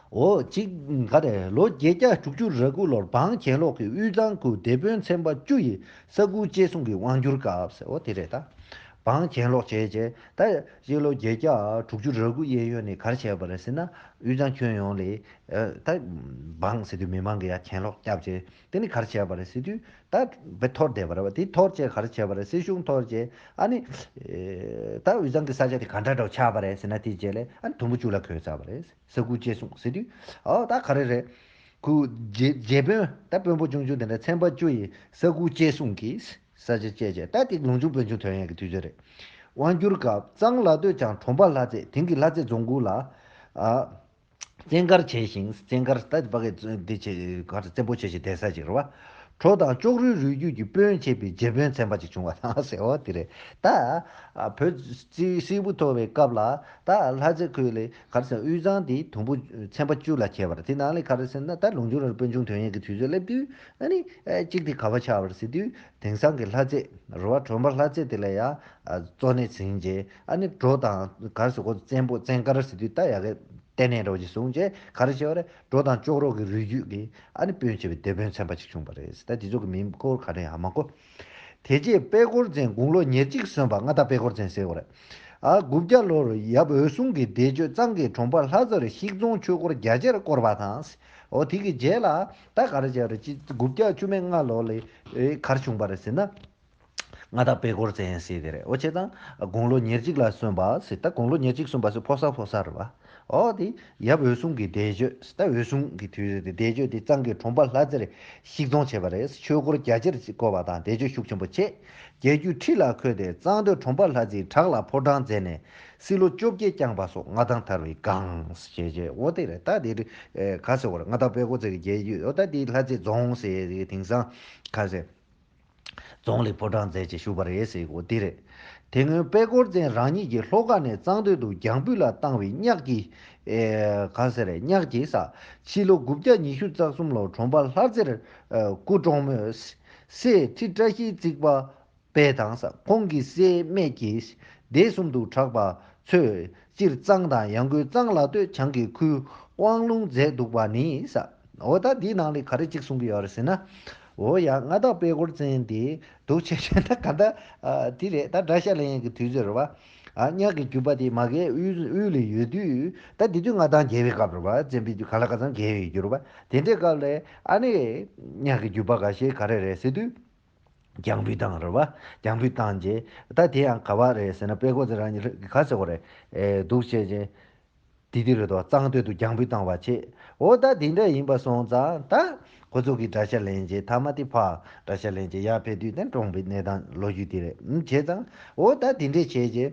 འོ་གཅིག་ག་རེ་ལོ་བརྒྱད་བརྒྱ་དྲུག་ཅུ་རེ་དགུ་ལོར་འབངས་གྱེན་ལོག་གིས་དབུས་གཙང་ཁུལ་སྡེ་དཔོན་ཚན་པ་བཅུ་ཡི་ས་ཁུལ་བཅད་བཟུང་གི་དབང་བསྒྱུར་སྐབས་ཟེར། འོ་དེ་རེད་ད། འབངས་གྱེན་ལོག་བྱས་རྗེས་ད་སྤྱི་ལོ་བརྒྱད་བརྒྱ་དྲུག་ཅུ་རེ་དགུ་གཡས་གཡོན་ནས་ག་རེ་བྱས་པ་རེད་ཟེར་ན། དབུས་གཙང་ཁྱོན་ཡོངས་ལས་ད་འབངས་ཟེར་དུས་མི་མང་གི་ཡ་གྱེན་ལོག་བརྒྱབ་རྗེས་དེ་ནི་ག་རེ་བྱས་པ་རེད་ཟེར་དུས། ད་བེ་འཐོར་བསྡད་པ་རེད་བ། དེ་འཐོར་བྱས་ག་རེ་བྱས་པ་རེད། སྲིད་གཞུང་འཐོར་བྱས་ཨ་ནི་ད་དབུས་གཙང་གི་ས་ཆ་དེ་ག་འདྲ་འདྲ་བོ་ཆགས་པ་རེད་ཟེར་ན། དེའི་རྗེས་ལ་ཨ་ནི་དུམ་བུ་བཅུ་ལ་བགོས་ཚར་བ་རེད། ས་ཁུལ་བཅད་བཟུང་ཟེར་དུས་ཨོ་ད་ག་རེ་རེད། ཁུ་རྗེ་རྗེ་དཔོན་ད་དཔོན་པོ་ཆུང་ཆུང་དེ་འདྲ་ཚན་པ་བཅུ་ཡི་ས་ཁུལ་བཅད་བཟུང་གི་ས་ཆ་བཅད་བྱས་ད་དེ་ལུང་ཆུང་དཔོན་ཆུང་ཐོན་ཡས་ཀྱི་དུས་ཚོད་རེད། དབང་བསྒྱུར་སྐབས་གཙང་ལ་སྟོད་བྱང་གྲོང་པ་ལྷ་རྩེ་དེང་གི་ལྷ་རྩེ་རྫོང་ཁུལ་ལ་ཨ། བཙན་བཀར་བྱས་ཤིང་། བཙན་བཀར་ད་ཕ་གི་འདི་བྱས་ག་རེ་བཙན་པོ་བྱས་ཤིང་བསྡད་ས་ཅིག་རེད་བ། གྲོ་དང་ཅོག་རོའི་རུས་རྒྱུད་ཀྱི་དཔོན་བྱས་པའི་རྗེ་དཔོན་ཚན་པ་ཅིག་བྱུང་བ་དང་ཟེར་བ་དེ་རེད་ད། བོད་སིལ་བུ་འཐོར་བའི་སྐབས་ལ་ད་ལྷ་རྩེ་ཁུལ་ལས་ག་རེ་ཟེར་དབུས་གཙང་དེ་དུམ་བུ་ཚན་པ་བཅུ་ལ་ཕྱེ་བ་རེད། དེ་ནང་ལས་ག་རེ་ཟེར་ན་ད་ལུང་ཆུང་ར་དཔོན་ཆུང་ཐོན་ཡས་ཀྱི་དུས་ཚོད་སླེབས་དུས་ཨ་ནི་གཅིག་དེ་ག་བ་ཆགས་པ་རེད་ཟེར་དུས་དེང་སང་གི་ལྷ་རྩེ་རེད་བ། གྲོང་པ་ལྷ་རྩེ་དེ་ལ་ཡ་གཙོ་གནད་འཛིན་བྱས་ཨ་ནི་གྲོ་དང་ག་རེ་ཟེར་གོ་བཙན་པོ་བཙན་བཀར་ཟེར་དུས་ད་ཡ་གི་ལྟེ་གནས་འདྲ་བོ་ཅིག་བཟུང་བྱས་ག་རེ་བྱས་པ་རེད། གྲོ་དང་ཅོག་རོ་གི་རུས་རྒྱུད་ཀྱི་ཨ་ནི་དཔོན་བྱས་པའི་སྡེ་དཔོན་ཚན་པ་ཅིག་བྱུང་བ་རེད། ད་དེ་ཚོ་གི་མིང་སྐོར་ག་རེ་ཡང་མ་གོ། དེ་རྗེས་པད་ཀོར་བཙན་དགུང་ལོ་ཉེར་གཅིག་སོན་པ་མངའ་བདག་པད་ཀོར་བཙན་ཟེར་བ་རེད། ཨ་དགུ་བརྒྱ་ལོར་ཡབ་འོད་སྲུང་གི་འདས་མཆོད་གཙང་གི་གྲོང་པ་ལྷ་རྩེར་གཤེགས་རྫོང་ཆོས་འཁོར་རྒྱ་ཆེར་བསྐོར་བ་དང་། འོ་དེ་གི་རྗེས་ལ་ད་ག་རེ་བྱས་པ་རེད། ཅི་དགུ་བརྒྱ་བཅུ་མེད་ལྔ་ལོ་ལ་ཨེ་ག་རེ་བྱུང་བ་རེད་ཟེར་ན། མངའ་བདག་པད་ཀོར་བཙན་ཟེར་དེ་རེད། འོ་བྱས་ཙང་དགུང་ལོ་ཉེར་གཅིག་ལ་སོན་པ་ཟེར། ད་དགུང་ལོ་ཉེར་གཅིག་སོན་པ་ཟེར་ཕོ་གསར་ཕོ་གསར་རེད་བ། འོ་དེ་ཡབ་འོད་སྲུང་གི་འདས་མཆོད་ད་འོད་སྲུང་གི་དུས་ཚོད་དེ་འདས་མཆོད་དེ་གཙང་གི་གྲོང་པ་ལྷ་རྩེར་གཤེགས་རྫོང་བྱས་པ་རེད། ཆོས་འཁོར་རྒྱ་ཆེར་བསྐོར་བ་དང་འདས་མཆོད་ཤུགས་ཆེན་པོ་བྱས། རྒྱལ་རྒྱུད་ཁྲི་ལ་འཁོད་དེ་གཙང་སྟོད་གྲོང་པ་ལྷ་རྩེའི་བྲག་ལ་ཕོ་བྲང་མཛད་ནས་སྲིད་ལོ་བཅོ་བརྒྱད་བསྐྱངས་པ་སོགས་མངའ་ཐང་དར་བའི་སྒང་ཞེས་བྱས། འོ་དེ་རེད། ད་དེ་རེད། ག་ཟེར་བ་རེད། མངའ་བདག་པད་ཀོར་བཙན་གྱི་རྒྱལ་རྒྱུད། འོ་ད་དེ་ལྷ་རྩེ་རྫོང་ཟེར་དེ་དེང་སང་ག་ཟེར། རྫོང་ལ་ཕོ་བྲང་མཛད་ཅེས་ཞུས་པ་རེད་ཟེར་གོ་དེ་རེད། དེ་སྔོན་པད་ཀོར་བཙན་རང་ཉིད་ཀྱི་ལྷོ་ཁ་ནས་གཙང་སྟོད་དུ་རྒྱང་འབུད་ལ་བཏང་བའི་གཉགས་ཀྱི། ཨེ་ག་ཟེར་རེད། གཉགས་ཀྱི་ས། ཕྱི་ལོ་དགུ་བརྒྱ་ཉི་ཤུ་རྩ་གསུམ་ལོར་གྲོང་པ་ལྷ་རྩེར་ཨེ་སྐུ་གྲོངས་མོད། སྲས་ཁྲི་བཀྲ་ཤིས་བརྩེགས་པ་པས་དང་ས། ཁོང་གི་སྲས་སྨད་ཀྱི་སྡེ་གསུམ་དུ་གྲགས་པ་ཚོས་སྤྱིར་གཙང་དང་ཡང་སྒོས་གཙང་ལ་སྟོད་བྱང་གི་ཁུལ་དབང་ལུང་མཛད་འདུག་པ་ནི་ས། འོ་ད་འདིའི་ནང་ལས་ག་རེ་གཅིག་གསུང་གི་ཡོད་རེད་ཟེར་ན། འོ་ཡ། མངའ་བདག་པད་ཀོར་བཙན་དེ་འདུག་བྱས་བྱས་ད་ག་ད་ཨ་དེ་རེད། ད་དགྲ་ཤ་ལེན་ཡས་ཀྱི་དུས་ཚོད་རེད་བ། ཨ་གཉགས་ཀྱི་རྒྱུད་པ་དེ་མ་གིའི་དབུས་དབུས་ལ་ཡོད་དུས། ད་དེ་དུས་མངའ་ཐང་རྒྱས་པའི་སྐབས་རེད་བ། བཙན་པོའི་དུས་ག་ལ་ག་ཚང་རྒྱས་ཡོད་རྒྱུ་རེད་བ། དེ་འདྲའི་སྐབས་ལ་ཨ་ནི་གཉགས་ཀྱི་རྒྱུད་པ་འགའ་ཤས་ག་རེ་རེད་ཟེར་དུས། རྒྱང་འབུད་བཏང་རེད་བ། རྒྱང་འབུད་བཏང་རྗེས་ད་དེ་ཡང་ག་བ་རེད་ཟེར་ན། པད་ཀོར་བཙན་རང་ཉིད་ག་ཟེར་དགོས་རེད། ཨེ་འདུག་བྱས་རྗེས། དེ་དུས་རེད་དོ། གཙང་སྟོད་དུ་རྒྱང་འབུད་བཏང་བ་བྱས། འོ་ད་དེ་འདྲ་ཡིན་པ་སོང་ཙང་ད་ཁོ་ཚོ་གིས་དགྲ་ཤ་ལེན་རྗེས་མཐའ་མ་དེ་ཕར་དགྲ་ཤ་ལེན་རྗེས་ཡར་ཕེབས་དུས་དེ་གྲོངས་པའི་གནས་སྟངས་ལོ་རྒྱུས་དེ་རེད། ཨུམ་བྱས་ཙང་འོ་ད་དེ་འདྲས་བྱས་རྗེས།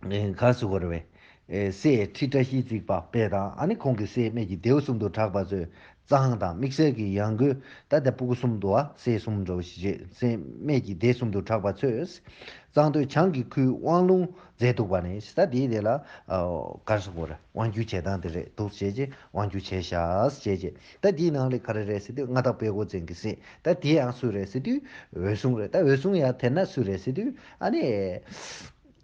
ཨེ་ག་ཟེར་དགོས་རེད་བས། ཨེ་སྲས་ཁྲི་བཀྲ་ཤིས་བརྩེགས་པ་དཔལ་དང་། ཨ་ནི་ཁོང་གི་སྲས་སྨད་ཀྱི་ལྡེའུ་གསུམ་དུ་གྲགས་པ་ཚོས། གཙང་དང་དམིགས་བསལ་གྱི་ཡང་སྒོས་ད་ལྟ་སྤུ་གུ་གསུམ་འདུག་ཨ། སྲས་གསུམ་འདྲ་བོ་ཞིག་བྱས། སྲས་སྨད་ཀྱི་སྡེ་གསུམ་དུ་གྲགས་པ་ཚོས། གཙང་སྟོད་བྱང་གི་ཁུལ་དབང་ལུང་མཛད་འདུག་པ་ནས། ད་དེའི་དེ་ལ་ཨ་ག་རེ་ཟེར་དགོས་རེད། དབང་བསྒྱུར་བྱེད་སྟངས་དེ་རེད་འདུག་བྱས་རྗེས་དབང་བསྒྱུར་བྱས་ཤག་བྱས་རྗེས། ད་དེའི་ནང་ལ་ག་རེ་རེད་ཟེར་དུས། མངའ་བདག་པད་ཀོར་བཙན་གྱི་སྲས་ད་དེ་ཡང་སུ་རེད་ཟེར་དུས་འོད་སྲུང་རེད། ད་འོད་སྲུང་ཡང་དེ་ན་སུ་རེད་ཟེར་དུས། ཨ་ནི།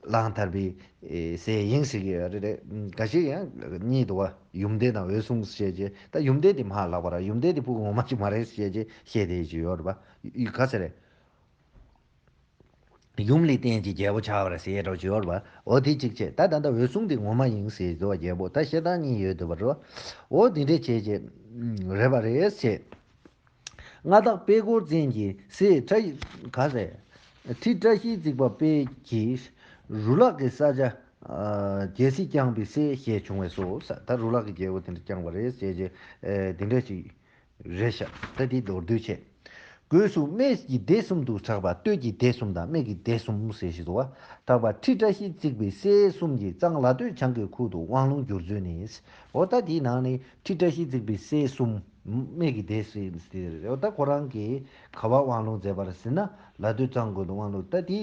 གླང་དར་པའི་ཨེ་སྲས་ཡིན་ཟེར་གྱི་ཡོད་རེད། རེད། འགའ་ཤས་ཡང་གཉིས་འདུག་བ། ཡུམ་བརྟན་དང་འོད་སྲུང་ཟེར་བྱས་རྗེས། ད་ཡུམ་བརྟན་དེ་མར་ལབ་པ་ར། ཡུམ་བརྟན་དེ་སྤུ་གུ་ངོ་མ་ཅིག་མ་རེད་ཟེར་བྱས་རྗེས་བཤད་བསྡད་ཀྱི་ཡོད་རེད་པ། ཡུ་ག་ཟེར་རེད། ཡུམ་ལས་བརྟེན་གྱི་རྒྱལ་པོ་ཆགས་པ་རེད་ཟེར་ཡས་འདྲ་བོ་ཅིག་ཡོད་རེད་པ། འོ་དེ་གཅིག་བྱས། ད་ད་ལྟ་འོད་སྲུང་དེ་ངོ་མ་ཡིན་ཟེར་འདུག་བ། རྒྱལ་པོ་ད་བཤད་སྟངས་གཉིས་ཡོད་འདུག་པ་རེད་པ། འོ་དེ་འདྲས་བྱས་རྗེས་རེད་པ་རེད་ཟེར། མངའ་བདག་པད་ཀོར་བཙན་གྱི་སྲས་ཁྲ་ཡི་ག་ཟེར། ཁྲི་བཀྲ་ཤིས་བརྩེགས་པ་དཔལ་གྱིས་རུ་ལག་གི་ས་ཆ་ཨ་རྒྱལ་སྲིད་བསྐྱངས་པའི་སྲས་ཞེས་བྱུང་བས་སོ། ད་རུ་ལག་གི་རྒྱལ་པོ་དེ་འདྲ་བསྐྱངས་པ་རེད་ཟེར་བྱས། ཨེ་དེ་འདྲ་ཞིག་རེད་ཤག། ད་དེ་མདོར་བསྡུས་བྱས། སྒོས་སུ་སྨད་ཀྱི་སྡེ་གསུམ་དུ་གྲགས་པ། སྟོད་ཀྱི་སྡེ་གསུམ་དང་སྨད་ཀྱི་སྡེ་གསུམ་ཟེར་བཞིན་འདུག་བ། གྲགས་པ་ཁྲི་བཀྲ་ཤིས་བརྩེགས་པའི་སྲས་གསུམ་གྱིས་གཙང་ལ་སྟོད་བྱང་གི་ཁུལ་དུ་དབང་ལུང་བསྒྱུར་མཛོད་ནས། འོ་ད་དེའི་ནང་ནས་ཁྲི་བཀྲ་ཤིས་བརྩེགས་པའི་སྲས་གསུམ། སྨད་ཀྱི་སྡེ་ཟེར་ཟེར་རེད། འོ་ད་ཁོ་རང་གིས་ག་བ་དབང་ལུང་མཛད་པ་རེད་ཟེར་ན། ལ་སྟོད་གཙང་ཁུལ་དུ་དབང་ལུང་། ད་དེ་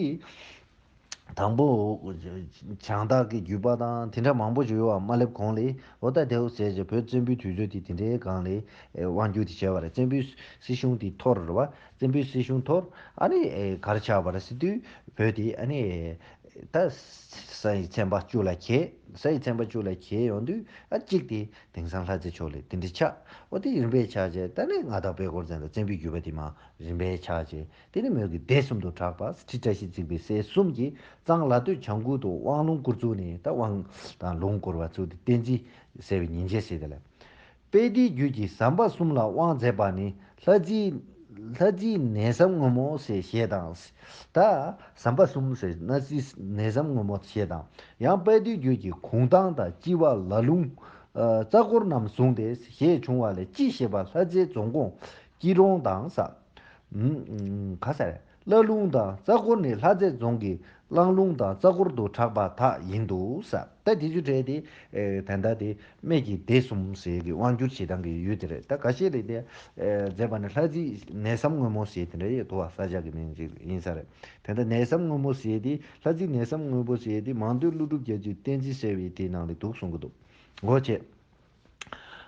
དང་པོ་བྱང་བདག་གི་བརྒྱུད་པ་དང་དེ་འདྲ་མང་པོ་ཞིག་ཡོད་པ་མ་སླེབས་གོང་ལ། འོ་ད་དེའུ་ཟེར་བྱས་བོད་བཙན་པོའི་དུས་ཚོད་དེ་དེ་འདྲའི་སྒང་ལ་དབང་བསྒྱུར་དེ་བྱས་པ་རེད། བཙན་པོའི་སྲིད་གཞུང་དེ་འཐོར་རེད་བ། བཙན་པོའི་སྲིད་གཞུང་འཐོར། ཨ་ནི་ཨེ་ག་རེ་ཆགས་པ་རེད་ཟེར་དུས། བོད་དེ་ཨ་ནི་ད་ས་ཡི་ཚན་པ་བཅུ་ལ་གྱེས། ས་ཡི་ཚན་པ་བཅུ་ལ་གྱེས་ཡོང་དུས། ཨ་གཅིག་དེ་དེང་སང་ལྷ་རྩེ་ཕྱོགས་ལ་དེ་འདྲ་ཆགས། འོ་དེ་རིམ་པས་ཆགས་བྱས། ད་ནི་མངའ་བདག་པད་ཀོར་བཙན་དང་བཙན་པོའི་བརྒྱུད་པ་དེ་མར་རིམ་པས་ཆགས་བྱས། དེ་ནི་སྨད་ཀྱི་སྡེ་གསུམ་དུ་གྲགས་པ་ཁྲི་བཀྲ་ཤིས་བརྩེགས་པའི་སྲས་གསུམ་གྱིས་གཙང་ལ་སྟོད་བྱང་ཁུལ་དུ་དབང་ལུང་བསྐུར་བཅུག་ནས། ད་དབང་དང་ལུང་བསྐུར་བ་ཚུལ་དེ་བསྟན་འཛིན་ཟེར་བའི་ཉིན་བྱེད་ཟེར་དེ་ལ། དཔལ་ལྡན་རྒྱུད་ཀྱི་ཟམ་པ་གསུམ་ལ་དབང་མཛད་པ་ནི། ལྷ་རྩེའི་ལྷ་རྩེའི་ནས་ཟམ་སྔོན་མོ་ཞེས་བྱ་དང་། ད་ཟམ་པ་གསུམ་ཟེར། ལྷ་རྩེའི་ནས་ཟམ་སྔོན་མོ་ཞེས་དང་། ཡང་དཔལ་ལྡན་རྒྱུད་ཀྱི་གུང་ཐང་དང་ལྕི་བ་ལ་ལུང་། ཨ་རྩ་འཁོར་རྣམས་བཟུང་སྟེ་ཞེས་བྱུང་བ་ལས། ལྕི་ཞེས་པ་ལྷ་རྩེ་རྫོང་ཁོངས་སྐྱིད་གྲོང་དང་ས། ཨུམ། ག་ཟེར། ལ་ལུང་དང་རྩ་འཁོར་ནི་ལྷ་རྩེ་རྫོང་གི་གླང་ལུང་དང་རྩ་འཁོར་དུ་གྲགས་པ་དག་ཡིན་འདུག་ས། ད་དེ་ཚོ་གྲས་དེ་ཨེ་ད་ལྟ་དེ་སྨད་ཀྱི་སྡེ་གསུམ་ཟེར་གྱི་དབང་བསྒྱུར་བྱེད་སྟངས་ཀྱི་ཡུལ་དེ་རེད། ད་འགའ་ཤས་ལ་དེ་ཨེ་མཛད་པ་ནི་ལྷ་རྩེའི་ནས་ཟམ་སྔོན་མོ་ཟེར་དེ་འདྲ་ཡོད་དོ། ས་ཆ་གི་མིང་ཅིག་ཡིན་ས་རེད། དེ་ལྟར་ནས་ཟམ་སྔོན་མོ་ཟེར་དེ། ལྷ་རྩེའི་ནས་ཟམ་སྔོན་མོ་ཟེར་དེ་མང་སྟོན་ཀླུ་སྒྲུབ་རྒྱལ་མཚན་བསྟན་འཛིན་ཟེར་བའི་དེའི་ནང་ལ་འདུག་གསུང་གི་འདུག། འོ་བྱས།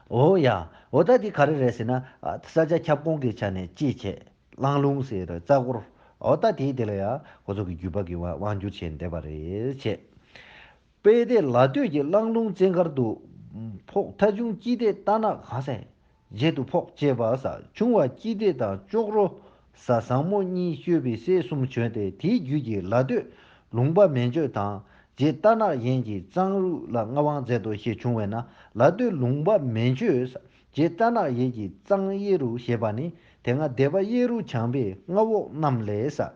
འོ་ཡ། འོ་ད་དེ་ག་རེ་རེད་ཟེར་ན། ཨ་ས་ཆ་ཁྱབ་ཁོངས་ཀྱི་ཆ་ནས་ལྕི་བྱས། གླང་ལུང་ཟེར་རེད། རྩ་འཁོར། འོ་ད་དེའི་དེ་ལ་ཡ་ཁོ་ཚོ་གི་བརྒྱུད་པ་གི་དབང་བསྒྱུར་བྱས་བསྡད་པ་རེད་བྱས། དཔལ་ལྡན་ལ་སྟོད་ཀྱི་གླང་ལུང་བཙན་མཁར་དུ་ཕོག། ཐ་ཆུང་སྐྱིད་ལྡེ་རྟ་ནག་ག་ཟེར། བརྗེད་དུ་ཕོག་ཅེས་པ་ས། ཆུང་བ་སྐྱིད་ལྡེ་དང་ཅོག་རོ་ས་བཟང་མོ་གཉིས་སྤྱོད་པའི་སྲས་གསུམ་བྱོན་ཏེ། དེའི་རྒྱུད་ཀྱི་ལ་སྟོད་ལུང་པ་མན་ཆོད་དང་། རྗེ་རྟ་ནག་ཡན་གྱིས་གཙང་རུ་ལ་མངའ་དབང་མཛད་དོ་ཞེས་བྱུང་བས་ན། ལ་སྟོད་ལུང་པ་མན་ཆོད་ས། རྗེ་རྟ་ནག་ཡན་གྱིས་གཙང་གཡས་རུ་ཞེས་པ་ནི། དེ་སྔ་སྡེ་པ་གཡས་རུ་བྱམས་པས་མངའ་འོག་རྣམས་ལས་ས།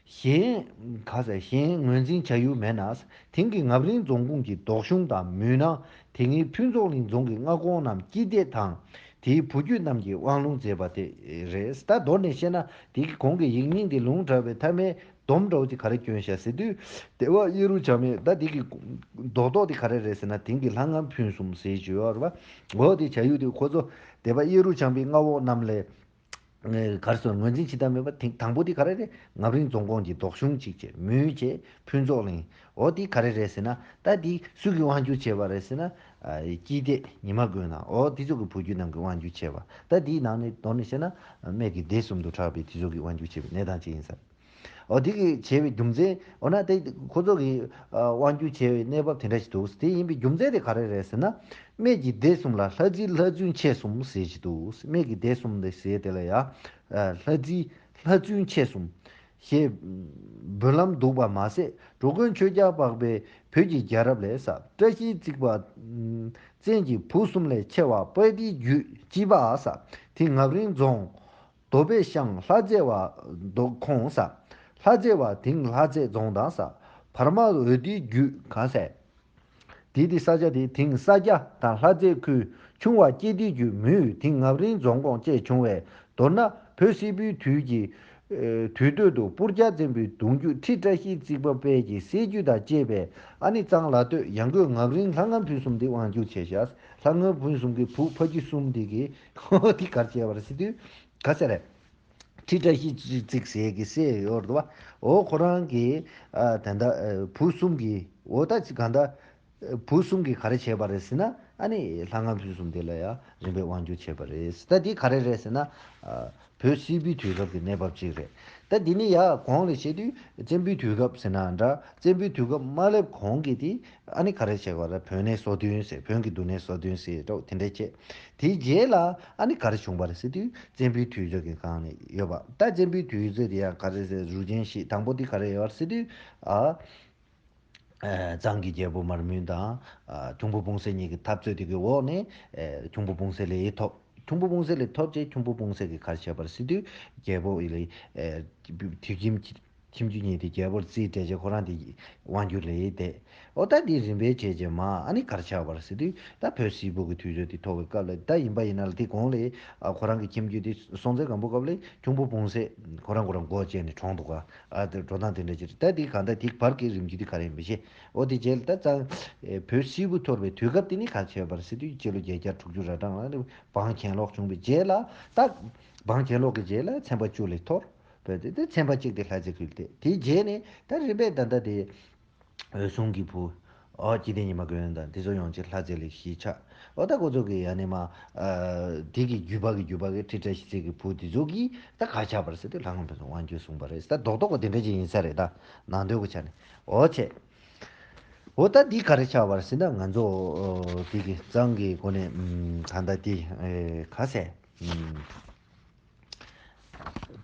གཞན་ག་ས་གཞན་ངོས་འཛིན་བྱ་ཡུལ་མེད་ན། དེང་གི་ངམ་རིང་རྫོང་ཁོངས་ཀྱི་ལྡོག་གཞུང་དང་། མུན་ནག་དེ་སྔའི་ཕུན་ཚོགས་གླིང་རྫོང་གི་མངའ་ཁོངས་རྣམས་སྐྱིད་ལྡེ་དང་དེའི་བུ་རྒྱུད་རྣམས་ཀྱིས་དབང་ལུང་མཛད་པ་དེ་རེད། ད་མདོར་ནས་བཤད་ན། དེ་གི་གོང་གི་ཡིག་རྙིང་དེ་ལུང་དྲངས་པའི་མཐའ་མའི་སྡོམ་འདྲ་བོ་ཅིག་ག་རེ་བསྐྱོན་བཞག་ཟེར་དུས། སྡེ་པ་གཡས་རུ་བྱམས་པས། ད་དེ་གི་རྡོག་རྡོག་དེ་ག་རེ་རེད་ཟེར་ན། དེང་གི་ལྷ་ངམ་ཕུན་སུམ་ཟེར་གྱི་ཡོད་རེད་པ། འོ་དེ་བྱ་ཡུལ་དེ་ཁོ་ཚོ་སྡེ་པ་གཡས་རུ་བྱམས་པའི་མངའ་འོག་རྣམས་ལས། ཨེ་ག་རེ་ཟེར། ངོས་འཛིན་བྱེད་ཐབས་མེད་པ་དེ་དང་པོ་དེ་ག་རེ་རེད། ངམ་རིང་རྫོང་ཁོངས་ཀྱི་ལྡོག་གཞུང་གཅིག་བྱས། མུན་བྱས། ཕུན་ཚོགས་གླིང་། འོ་དེ་ག་རེ་རེད་ཟེར་ན། ད་དེ་སུ་གིས་དབང་བསྒྱུར་བྱས་པ་རེད་ཟེར་ན། ཨ་སྐྱིད་ལྡེ། ཉི་མ་མགོན་དང་། འོ་དེ་ཚོ་གི་བུ་རྒྱུད་རྣམས་ཀྱིས་དབང་བསྒྱུར་བྱས་པ། ད་དེའི་ནང་ནས་མདོར་ནས་བཤད་ན། སྨད་ཀྱི་སྡེ་གསུམ་དུ་གྲགས་པའི་དེ་ཚོ་གིས་དབང་བསྒྱུར་བྱས་པའི་གནས་སྟངས་ཅིག་ཡིན་ས་རེད། འོ་དེ་གི་བྱས་པའི་རྒྱུ་མཚན། འོ་ན་དེ་ཁོ་ཚོ་གིས་ཨ་དབང་བསྒྱུར་བྱས་པའི་གནས་བབ་དེ་འདྲ་ཞིག་འདུག། དེ་ཡིན་པའི་རྒྱུ་མཚན་དེ་ག་རེ་རེད་ཟེར་ན། སྨད་ཀྱི་སྡེ་གསུམ་ལ་ལྷ་རྩེའི་ལྷ་རྫུན་ཆེ་གསུམ་ཟེར་གྱི་འདུག། སྨད་ཀྱི་སྡེ་གསུམ་དེ་ཟེར་དེ་ལ་ཡ། ལྷ་རྫི་ལྷ་བཙུན་ཆེ་གསུམ་ཞེས་འབུལ་ལམ་འདུག་པ་མ་ཟད། འགྲོ་མགོན་ཆོས་རྒྱལ་འཕགས་པའི་བོད་ཀྱི་རྒྱལ་རབས་ལས་ས་བཀྲ་ཤིས་བརྩེགས་པ་བཙན་གྱི་བུ་གསུམ་ལས་ཆེ་བ་དཔལ་ལྡན་རྒྱུད་སྤྱི་པ་ས་དེ་ངབ་རིང་རྫོང་། རྡོ་པའི་ཤང་ལྷ་རྩེ་བ་རྡོ་ཁོང་ས། ལྷ་རྩེ་བ་དིང་ལྷ་རྩེ་རྫོང་དང་ས། བར་མ་འོད་ལྡན་རྒྱུད་གང་ས། དེ་དེ་ས་ཆ་དེ་དིང་ས་སྐྱ་དང་ལྷ་རྩེ་ཁུལ་ཆུང་བ་སྐྱེ་དུས་རྒྱུད་མུས་དིང་ངབ་རིང་རྫོང་ཁོངས་བཅས་བྱུང་བས། མདོར་ན་བོད་སིལ་བུའི་དུས་ཀྱི་དུས་སྟོད་དུ་སྤུར་རྒྱལ་བཙན་པོའི་གདུང་རྒྱུད་ཁྲི་བཀྲ་ཤིས་བརྩེགས་པ་དཔལ་གྱི་སྲས་རྒྱུད་དང་བཅས་པས་ཨ་ནི་གཙང་ལ་སྟོད་ཡང་སྒོས་ངབ་རིང་ལྷ་ངམ་ཕུན་གསུམ་དེ་དབང་བསྒྱུར་བྱས་ཤག་ལྷ་ངམ་ཕུན་གསུམ་གྱི་བུ་ཕ་རྒྱུད་གསུམ་དེ་གི་ཧོ་དེ་གར་བྱས་པར་སྲིད་དུས། ག་ཟེར་རེད། ཁྲི་བཀྲ་ཤིས་བརྩེགས་ཟེར་གི་སྲས་ཡོད་རེད་བ། འོ་ཁོ་རང་གི་ཨ་ད་ལྟ་ཨ་བུ་གསུམ་གི་འོ་ད་ཅི་ག་ད་བུ་གསུམ་གི་ག་རེ་བྱས་པ་རེད་ཟེར་ན་ཨ་ནི་ལྷ་ངམ་ཕུན་གསུམ་དེ་ལ་ཡང་རིམ་པས་དབང་བསྒྱུར་བྱས་པ་རེད། ད་འདི་ག་རེ་རེད་ཟེར་ན་ཨ་བོད་སིལ་བུའི་དུས་སྐབས་ཀྱི་གནས་བབ་ཅིག་རེད། ད་འདི་ནི་ཡང་གོང་ལ་བཤད་དུས་བཙན་པོའི་དུས་སྐབས་ཟེར་ན་འདྲ་བཙན་པོའི་དུས་སྐབས་མ་སླེབས་གོང་གི་དེ། ཨ་ནི་ག་རེ་བྱས་པ་རེད། བོད་གནས་སོ་བདུན་ཟེར་བོད་ཀྱི་འདུ་གནས་སོ་བདུན་ཟེར་འདྲ་དེ་འདྲ་བྱས། དེའི་རྗེས་ལ་ཨ་ནི་ག་རེ་བྱུང་བ་རེད་ཟེར་དུས་བཙན་པོའི་དུས་ཚོད་ཀྱི་སྒང་ནས་ཡོད་པ། ད་བཙན་པོའི་དུས་ཚོད་དེ་ཡང་ག་རེ་ཟེར་རུ་ཆེན་བཞི་དང་པོ་དེ་ག་རེ་ཡོད་རེད་ཟེར་དུས་ཨ་གཙང་གི་རྒྱལ་པོ་མར་མུན་དང་ཁྱུང་པོ་སྤུང་སེ་གཉིས་ཀྱི་འཐབ་རྩོད་དེ་གི་འོག་ནས་ཁྱུང་པོ་སྤུང་སེ་ལས་ཐོབ། ཁྱུང་པོ་སྤུང་སེ་ལས་ཐོབ་རྗེས་ཁྱུང་པོ་སྤུང་སེ་གིས་ག་རེ་བྱས་པ་རེད་ཟེར་དུས་རྒྱལ་པོ་ཡི་ལས་དུས་ཁྱིམ། ཁྱིམ་རྒྱུད་གཉིས་དེ་རྒྱལ་པོར་རྩིས་སྤྲད་རྗེས་ཁོ་རང་དེ་དབང་སྒྱུར་ལས་ཡིན་ཏེ། ཨོ་ད་དེ་རིམ་པས་བྱས་རྗེས་མ་ཨ་ནི་གར་ཆགས་པར་ཟེར་དུས་ད་བོད་སིལ་བུ་གི་དུས་ཚོད་དེ་ཐོག་གི་སྐབས་ལ་ད་ཡིན་པ་ཡིན་ན་ལ་དེ་གོང་ལས་ཨ་ཁོ་རང་གི་ཁྱིམ་རྒྱུད་དེ་སྲོང་བཙན་སྒམ་པོ་སྐབས་ལས་ཁྱུང་པོ་སྤུངས་སད་ཁོ་རང་ཁོ་རང་སྒོ་བཅད་ནས་གྲོངས་འདུག་ག་ཨ་དེ་འགྲོ་སྟངས་དེ་འདྲ་ཅིག་རེད། ད་དེ་གང་ལྟར་དེ་བར་གྱི་རིམ་རྒྱུད་དེ་ག་རེ་ཡིན་པ་ཤེས། ཨོ་དེ་རྗེས་ལ་ད་གཙང་བོད་སིལ་བུ་འཐོར་བའི་དུས་སྐབས་དེ་ནི་གར་ཆགས་པར་ཟེར་དུས་སྤྱི་ལོ་བརྒྱད་བརྒྱ་དྲུག་ཅུ་རེ་གྲངས་ལ་འབངས་གྱེན་ལོག་བྱུང་བའི་རྗེས་ལ་ད་འབངས་གྱེན་ལོག་གི་རྗེས་ལ་ཚན་པ་བཅུ་ལས་འཐོར། བོད་དེ་དེ་ཚན་པ་གཅིག་དེ་ལྷ་རྩེ་ཁུལ་དེ་དེའི་རྗེས་ནས་ད་རིམ་པས་ད་ལྟ་དེ་འོད་སྲུང་གི་བུ། ཨོ་སྐྱིད་ལྡན་ཉི་མ་མགོན་དང་དེ་ཚོ་ཡོང་ཆེད་ལྷ་རྩེ་ལས་གཞིས་ཆགས། ཨོ་ད་ཁོ་ཚོ་གི་ཡ་ནས་མ་དེ་གི་རྒྱུད་པ་གི་རྒྱུད་པ་གི་ཁྲི་བཀྲ་ཤིས་རྩེ་གི་བུ་དེ་ཚོ་གིས་ད་ག་ཆགས་པར་ཟེར་དུས་ལྷ་ངམ་ཕུན་སུམ་དབང་སྒྱུར་གསུངས་པ་རེད། ད་རྡོག་རྡོག་གི་དེ་འདྲ་ཅིག་ཡིན་ས་རེད། ད་ནང་དོན་གི་ཆ་ནས་ཨོ་ཆེ། ཨོ་ད་འདི་ག་རེ་ཆགས་པར་ཟེར་ན་ང་ཚོ་དེ་གི་གཙང་གི་སྒོ་ནས་ད་ལྟ་དེ་ག་ཟེར།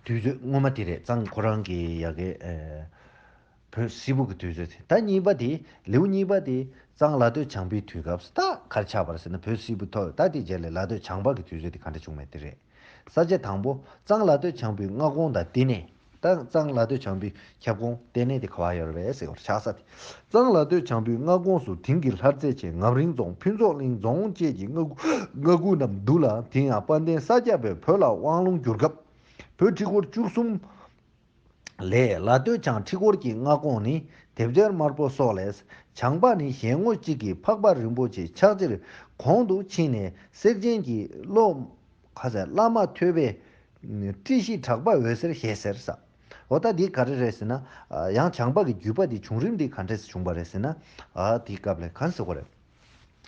དུས་ཚོད་སྔོན་མ་དེ་རེད། གཙང་ཁོ་རང་གི་ཡ་གི་ཨེ་བོད་སིལ་བུ་གི་དུས་ཚོད་དེ། ད་གཉིས་པ་དེ་ལེའུ་གཉིས་པ་དེ་གཙང་ལ་སྟོད་བྱང་པའི་དུས་སྐབས། ད་གར་ཆགས་པར་ཟེར་ན་བོད་སིལ་བུ་ཐོག་ད་དེ་རྗེས་ལ་ལ་སྟོད་བྱང་པ་གི་དུས་ཚོད་དེ་ག་འདྲ་བྱུང་མེད་དེ་རེད། ས་བཅད་དང་པོ། གཙང་ལ་སྟོད་བྱང་པའི་མངའ་ཁོངས་དང་ལྟེ་གནས། ད་གཙང་ལ་སྟོད་བྱང་པའི་ཁྱབ་ཁོངས་ལྟེ་གནས་དེ་ག་བ་ཡོད་རེད་ཟེར་བར་ཆགས་ས་དེ། གཙང་ལ་སྟོད་བྱང་པའི་མངའ་ཁོངས་སུ་དེང་གི་ལྷ་རྩེ་ཆེ་ངམ་རིང་རྫོང་ཕུན་ཚོགས་གླིང་རྫོང་བཅས་ཀྱི་མངའ་ཁུལ་མངའ་ཁུལ་རྣམས་འདུ་ལ། དེ་ཡང་དཔལ་ལྡན་ས་སྐྱ་པས་བོད་ལ་དབང་ལུང་བསྒྱུར་སྐབས་བོད་ཁྲི་སྐོར་བཅུ་གསུམ་ལས་ལ་སྟོད་བྱང་ཁྲི་སྐོར་གྱི་མངའ་ཁོངས་ནི་དེབ་སྦྱར་དམར་པོ་སོགས་ལས། བྱང་པ་ནི་ཞལ་ངོ་གཅིག་གི་འཕགས་པ་རིན་པོ་ཆེ་ཕྱག་རྩེར་གོང་དུ་ཕྱིན་ནས་གསེར་ཆེན་གྱི་བློ། ཁ་ཟེར་བླ་མ་ཐོས་པས་ཏྲི་ཤི་དྲག་པ་འོད་ཟེར་ཞེས་ཟེར་ས། འོ་ད་འདི་ག་རེ་རེད་ཟེར་ན། ཡང་བྱང་པ་གི་བརྒྱུད་པ་འདི་བྱུང་རིམ་འདི་ག་འདྲས་བྱུང་བ་རེད་ཟེར་ན། ཨ་དེའི་སྐབས་ལ་གང་ཟེར་བ་རེད།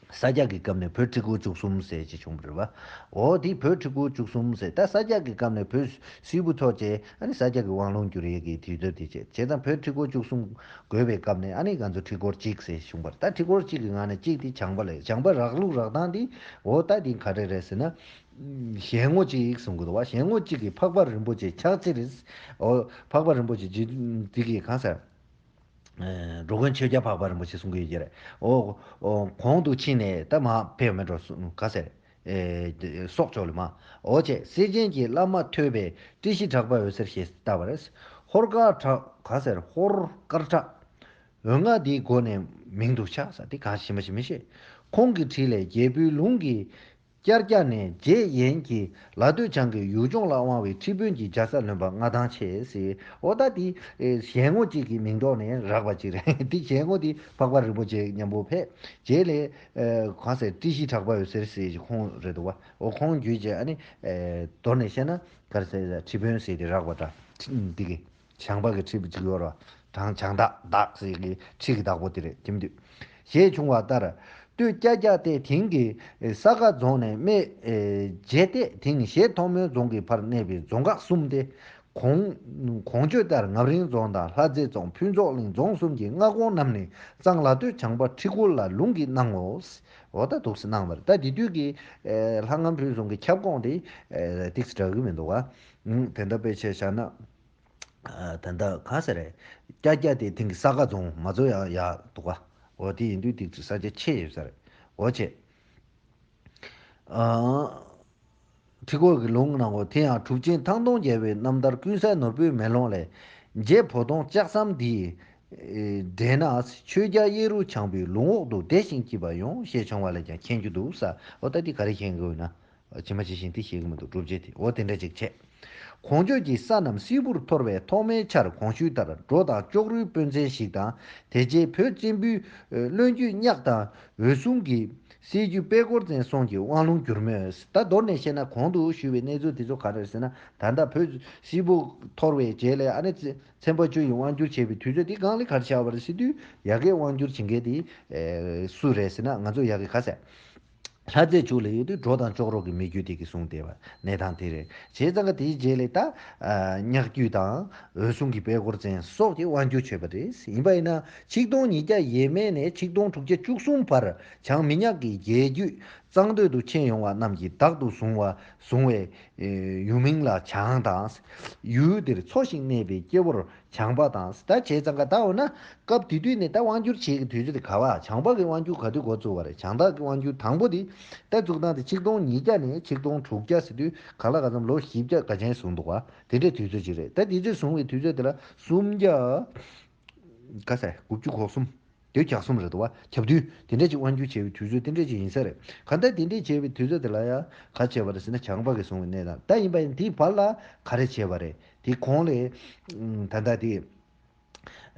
ས་སྐྱ་གི་སྐབས་ནས་བོད་ཁྲི་སྐོར་བཅུ་གསུམ་ཟེར་ཅིག་བྱུང་བ་རེད་བ། འོ་དེ་བོད་ཁྲི་སྐོར་བཅུ་གསུམ་ཟེར་ད་ས་སྐྱ་གི་སྐབས་ནས་བོད་སིལ་བུ་ཐོག་བཅས་ཨ་ནི་ས་སྐྱ་གི་དབང་ལུང་བསྒྱུར་ཡས་ཀྱི་དུས་ཚོད་དེ་བྱས་བྱས་ཙང་བོད་ཁྲི་སྐོར་བཅུ་གསུམ་འགོས་པའི་སྐབས་ནས་ཨ་ནི་ང་ཚོ་ཁྲི་སྐོར་གཅིག་ཟེར་བྱུང་བ་རེད། ད་ཁྲི་སྐོར་གཅིག་གི་ངང་ནས་གཅིག་དེ་བྱང་པ་ལས་བྱང་པ་རག་ལུགས་རག་སྟངས་དེ་འོ་ད་དེ་ག་རེ་རེད་ཟེར་ན། ཞལ་ངོ་གཅིག་གསུང་གི་འདུག་བ། ཞལ་ངོ་གཅིག་གིས་འཕགས་པ་རིན་པོ་ཆེ་ཕྱག་རྩེ་རེད། འོ་འཕགས་པ་རིན་པོ་ཆེ་ཇི་འདི་གིས་གང་ཟེར། འགྲོ་མགོན་ཆོས་རྒྱལ་འཕགས་པ་རིན་པོ་ཆེ་གསུང་གི་ཡོད་ཀྱི་རེད། འོ་འོ་གོང་དུ་ཕྱིན་ནས་ད་མ་ཕེབས་མེད་འགྲོ་གང་ཟེར། སོག་ཅོག་ལ་མ། འོ་ཅེ་གསེར་ཆེན་གྱི་བླ་མ་ཐོས་པས་ཏྲི་ཤི་དྲག་པ་འོད་ཟེར་ཞེས་བཏགས་པ་རེད། ཧོར་དཀར་གྲགས་གང་ཟེར་ཧོར་དཀར་གྲགས། འོད་ལྔ་འདིའི་སྒོ་ནས་མིང་དུ་ཆགས་ས་དེ་གང་ཞིམ་པ་ཞིམ་མི་ཤེས། ཁོང་གི་ཁྲི་ལས་རྒྱལ་པོའི་ལུང་གི་ཀྱར་ཀྱར་ནས་རྗེ་ཡན་གྱིས་ལ་སྟོད་བྱང་གི་ཡུལ་ལྗོངས་ལ་དབང་བའི་ཁྲི་དཔོན་གྱི་རྒྱལ་ས་ལོན་པ་མངའ་ཐང་ཆེ་ཟེར། འོ་ད་དེ་ཞལ་ངོ་གཅིག་གི་མིང་ཐོག་ནས་རག་པ་ཅིག་རེད། དེ་ཞལ་ངོ་དེ་འཕགས་པ་རིན་པོ་ཆེ་མཉམ་པོ་ཕེབས་རྗེས་ལས་གང་ཟེར་ཏྲི་ཤི་དྲག་པ་འོད་ཟེར་ཟེར་ཁོང་རེད་འདུག་བ། འོ་ཁོང་བརྒྱུད་རྗེས་ཨ་ནི་མདོར་ནས་བཤད་ན་ག་རེ་ཟེར་ཁྲི་དཔོན་ཟེར་དེ་རག་པ་འདྲ་འདི་གི། བྱང་པ་གི་ཁྲི་བུ་གཅིག་ཡོད་ར། བྱང་བྱང་བདག་བདག་ཟེར་གི་ཁྲི་གི་བདག་པོ་དེ་རེད་ཁྱིམ་དུས། ཞེས་བྱུང་བ་ལྟར། སྟོད་སྐྱ་རྒྱ་སྟེ་དེང་གི་ས་དགའ་རྫོང་ནས་སྨད་རྗེ་སྟེ་དེང་ཞེ་ཐོག་མོན་རྫོང་གི་བར་གནས་པའི་རྫོང་ཁག་གསུམ་སྟེ། གོང་གོང་བརྗོད་ལྟར་ངམ་རིང་རྫོང་དང་ལྷ་རྩེ་རྫོང་ཕུན་ཚོགས་གླིང་རྫོང་གསུམ་གྱི་མངའ་ཁོངས་རྣམས་ནི་གཙང་ལ་སྟོད་བྱང་པ་ཁྲི་སྐོར་ལ་ལུང་གིས་གནང་ངོ་། འོ་ད་འདུག་སེ་གནང་བ་རེད། ད་དེ་དུས་ཀྱི་ལྷ་ངམ་ཕུན་ཚོགས་གླིང་གི་ཁྱབ་ཁོངས་དེ་ཏིག་ཙམ་འདྲ་གི་མི་འདུག་ག་དེ་འདྲ་དཔེ་ཆ་བཞག་ན། ད་ལྟ་ག་ས་རེད། ཀྱ་ཀྱ་དེ་དེང་གི་ས་དགའ་རྫོང་མ་ཚོ་ཡང་ཡག་འདུག་ག་འོ་དེ་ཡིན་དུས་ཏིག་ཙམ་ས་ཆ་ཆེ་ཡོད་ས་རེད། འོ་བྱས། ཁྲི་སྐོར་གྱི་ལུང་གནང་འོ་དེ་ཡང་གྲུབ་ཆེན་ཐང་སྟོང་རྒྱལ་བའི་རྣམ་ཐར་ཀུན་གསལ་ནོར་བུའི་མེ་ལོང་ལས། རྗེ་བོ་དོང་ལྕགས་ཟམ་འདིས། འགྲེལ་ན་ཆོས་རྒྱལ་གཡས་རུ་བྱང་བུའི་ལུང་འོག་ཏུ་བདེ་ཞིང་སྐྱིད་པ་ཡོང་ཞེས་བྱུང་བ་ལས་ཀྱང་མཁྱེན་རྒྱུ་འདུག་ས། འོ་ད་འདི་ག་རེ་མཁྱེན་དགོས་ན། ཇི་མ་ཇི་བཞིན་དེ་ཤེས་ཀྱི་མི་འདུག་གྲུབ་ཆེན་དེ་འོ་དེ་འདྲ་ཅིག་བྱས། གོང་བརྗོད་ཀྱི་ས་རྣམས་སིལ་བུར་འཐོར་བའི་ཐོག་མའི་ཆར་གོང་ཞུས་ལྟར་སྒྲོ་དང་ཅོག་རུའི་དཔོན་ཚན་ཞིག་དང་དེ་རྗེས་བོད་བཙན་པོའི་བློན་རྒྱུད་གཉགས་དང་འོད་སྲུང་གི་སྲས་རྒྱུད་དཔལ་འཁོར་བཙན་སོགས་ཀྱི་དབང་ལུང་བསྒྱུར་མོད། ད་མདོར་ནས་བཤད་ན་གོང་དུ་ཞུས་པའི་གནས་ཚུལ་དེ་ཚོ་ག་རེ་རེད་ཟེར་ན། ད་ལྟ་བོད་སིལ་བུར་འཐོར་བའི་རྗེས་ལ་ཨ་ནེ་ཚེ་ཚན་པ་བཅུ་ཡིས་དབང་བསྒྱུར་བྱས་པའི་དུས་ཚོད་དེ་གང་ལ་ག་རེ་བྱ་བ་རེད་ཟེར་དུས་ཡ་གིའི་དབང་བསྒྱུར་བྱེད་མཁན་དེ་སུ་རེད་ཟེར་ན་ང་ཚོ་ཡ་གི་ག་ཟེར། ལྷ་རྩེ་ཕྱོགས་ལ་ཡོད་དུས་སྒྲོ་དང་ཅོག་རོ་གི་མི་རྒྱུད་དེ་གི་གསུང་བསྡད་པ་གནས་སྟངས་དེ་རེད། བྱས་ཙང་ག་དེའི་རྗེས་ལ་ད་གཉགས་རྒྱུད་དང་འོད་སྲུང་གི་དཔལ་འཁོར་བཙན་སོགས་ཀྱིས་དབང་བསྒྱུར་བྱས་པ་རེད། ཡིན་པ་ཡིན་ན་ཆིག་སྟོང་ཉིས་བརྒྱ་ཡས་མས་ནས་ཆིག་སྟོང་དྲུག་བརྒྱ་བཅུ་གསུམ་བར་བྱང་མི་ཉག་གི་རྒྱལ་རྒྱུད་གཙང་སྟོད་དུ་ཕྱིན་ཡོང་བ་རྣམས་ཀྱིས་བདག་ཏུ་བཟུང་བ་བཟུང་བའི་ཡུལ་མིང་ལ་བྱང་དང་། ཡུལ་དེར་འཚོ་ཞིང་གནས་པའི་སྐྱེ་བོར་བྱང་པ་དང་ད་བྱས་ཙང་ག་ད་འོ་ན་སྐབས་དེ་དུས་ནས་ད་དབང་བསྒྱུར་བྱེད་ཀྱི་དུས་ཚོད་དེ་ག་བ་བྱང་པ་གི་དབང་བསྒྱུར་ག་དུས་འགོ་བཙུགས་པ་རེད། བྱང་བདག་གི་དབང་བསྒྱུར་དང་པོ་དེ་ད་བཙུགས་སྟངས་དེ་ཆིག་སྟོང་ཉིས་བརྒྱ་ནས་ཆིག་སྟོང་དྲུག་བརྒྱ་ཟེར་དུས་ག་ལ་ག་ཙམ་ལོ་བཞི་བརྒྱ་ག་ཅན་བཟུང་འདུག་བ། དེ་འདྲའི་དུས་ཚོད་ཅིག་རེད། ད་དེ་ཚོད་བཟུང་བའི་དུས་ཚོད་དེ་ལ་སུམ་བརྒྱ་ག་ས་དགུ་བཅུ་གོ་གསུམ་དེ་གྱ་གསུམ་རེད་འདུག་བ། གྱ་བདུན་དེ་འདྲ་ཅིག་དབང་བསྒྱུར་བྱས་པའི་དུས་ཚོད་དེ་འདྲ་ཅིག་ཡིན་ས་རེད། ག་ད་དེ་འདྲ་བྱས་པའི་དུས་ཚོད་དེ་ལ་ཡང་ག་བྱས་པ་རེད་ཟེར་ན་བྱང་པ་གིས་བཟུང་བའི་གནས་དང་ད་ཡིན་པ་ཡིན་དེའི་བར་ལ་ག་རེ་བྱས་པ་རེད། དེ་གོང་ལས་ད་ལྟ་དེ།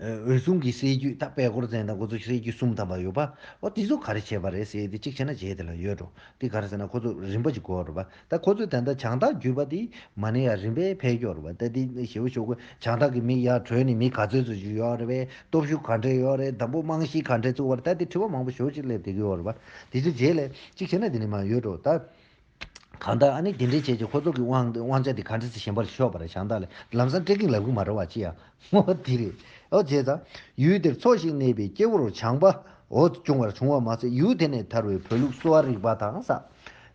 འོད་སྲུང་གི་སྲས་རྒྱུད་ད་དཔལ་འཁོར་བཙན་དང་ཁོ་ཚོ་སྲས་རྒྱུད་གསུམ་ཐམ་པ་ཡོད་པ། འོ་དེ་ཚོ་ག་རེ་བྱས་པ་རེད་ཟེར་ཏེ་གཅིག་བྱས་ན་རྗེས་དེ་ལ་ཡོད་འགྲོ། དེ་ག་རེ་ཟེར་ན་ཁོ་ཚོ་རིམ་པ་ཅིག་གོ་རེད་པ། ད་ཁོ་ཚོས་ད་ལྟ་བྱང་བདག་བརྒྱུད་པ་དེ་མ་ཎི་ཡང་རིམ་པས་འཕེལ་འགྱུར་བ། ད་དེ་ཞེ་པོ་ཞོག་གོ་བྱང་བདག་གི་མི་ཡར་བྲོས་ནས་མི་ག་ཚོད་ཚོད་ཅིག་ཡོད་རེད་པས། སྟོབས་ཤུགས་ག་འདྲས་ཡོད་རེད། དང་པོ་རྨང་གཞི་ག་འདྲས་བཙུགས་པ་རེད། ད་དེ་དྲི་བ་མང་པོ་ཞེ་པོ་ཅིག་སླེབས་བསྡད་ཀྱི་ཡོད་རེད་པ། དེ་ཚོ་རྗེས་ལ་གཅིག་བྱས་ན་དེ་ནས་མ་ཡོད་འགྲོ་ད། གང་ལྟར་ཨ་ནི་དེ་འདྲའི་བྱས་ཀྱི་ཁོ་ཚོ་གི་དབང་དབང་ཆ་དེ་ག་འདྲ་སེ་གཞན་པར་ཤོར་བ་རེད། བྱང་བདག་ལ་ལམ་སང་སྤྲད་ཀྱིན་ལབ་གི་མ་རེད་བ་ཅི་ཡང་ངོ་དེ་རེད། ཨོ་བྱས་ཙང་ཡུལ་དེར་འཚོ་ཞིང་གནས་པའི་སྐྱེ་བོར་བྱང་པ་འོ་བྱུང་བར་བྱུང་བ་མ་ཟད་ཡུལ་དེ་ནས་དར་བའི་བོད་ལུགས་གསོ་བ་རིག་པ་དང་ས་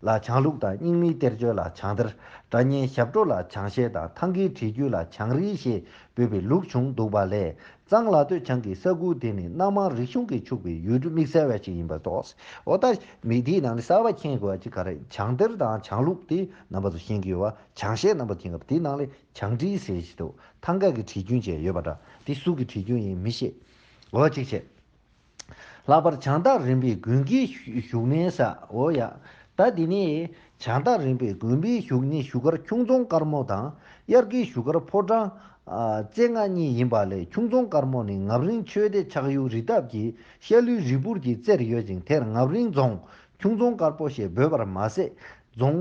ལ་བྱང་ལུགས་དང་རྙིང་མའི་གཏེར་ཆོས་ལ་བྱང་གཏེར། སྒྲ་སྙན་ཞབས་བྲོ་ལ་བྱང་གཞས་དང་ཐང་གའི་བྲིས་རྒྱུན་ལ་བྱང་རིས་ཞེས་འབོད་པའི་ལུགས་བྱུང་འདུག་པ་ལས། གཙང་ལ་སྟོད་བྱང་གི་ས་ཁུལ་དེ་ནི་སྣ་མང་རིག་གཞུང་གིས་ཕྱུག་པའི་ཡུལ་གྲུ་དམིགས་བསལ་བ་ཞིག་ཡིན་པར་རྟོགས། འོ་ད་མི་དེའི་ནང་ནས་གསར་པ་མཁྱེན་དགོས་པ་ཅིག་ག་རེ་བྱང་གཏེར་དང་བྱང་ལུགས་དེ་རྣམ་པ་ཚོ་ཤེས་ཀྱི་ཡོད་པ། བྱང་གཞས་རྣམ་པ་མཁྱེན་དགོས་པ་དེའི་ནང་ལས་བྱང་བྲིས་ཟེར་ཞིག་འདུག་ཐང་ག་གི་བྲིས་རྒྱུན་བཅས་ཡོད་པ་འདྲ། དེ་སུ་གི་བྲིས་རྒྱུན་ཡིན་མི་ཤེས། འོ་གཅིག་བྱས། ལྷག་པར་བྱང་བདག་རིམ་པའི་དགུན་གྱི་བཞུགས་གནས་ས་འོ་ཡ། ད་འདི་ནི་བྱང་བདག་རིམ་པའི་དགོན་པའི་བཞུགས་གནས་བཞུགས་སྒར་ཁྱུང་རྫོང་དཀར་མོ་དང་དབྱར་གྱི་བཞུགས་སྒར་ཕོ་བྲང་རྩེ་ལྔ་གཉིས་ཡིན་པ་ལས་ཁྱུང་རྫོང་དཀར་མོ་ནི་ངམ་རིང་ཆོས་སྡེ་ཆགས་ཡུལ་རི་འདབས་ཀྱི་ཤར་ལུས་རི་སྤུར་གྱི་རྩེར་ཡོད་ཅིང་དེར་ངམ་རིང་རྫོང་ཁྱུང་རྫོང་དཀར་པོ་ཞེས་འབོད་པར་མ་ཟད་རྫོང་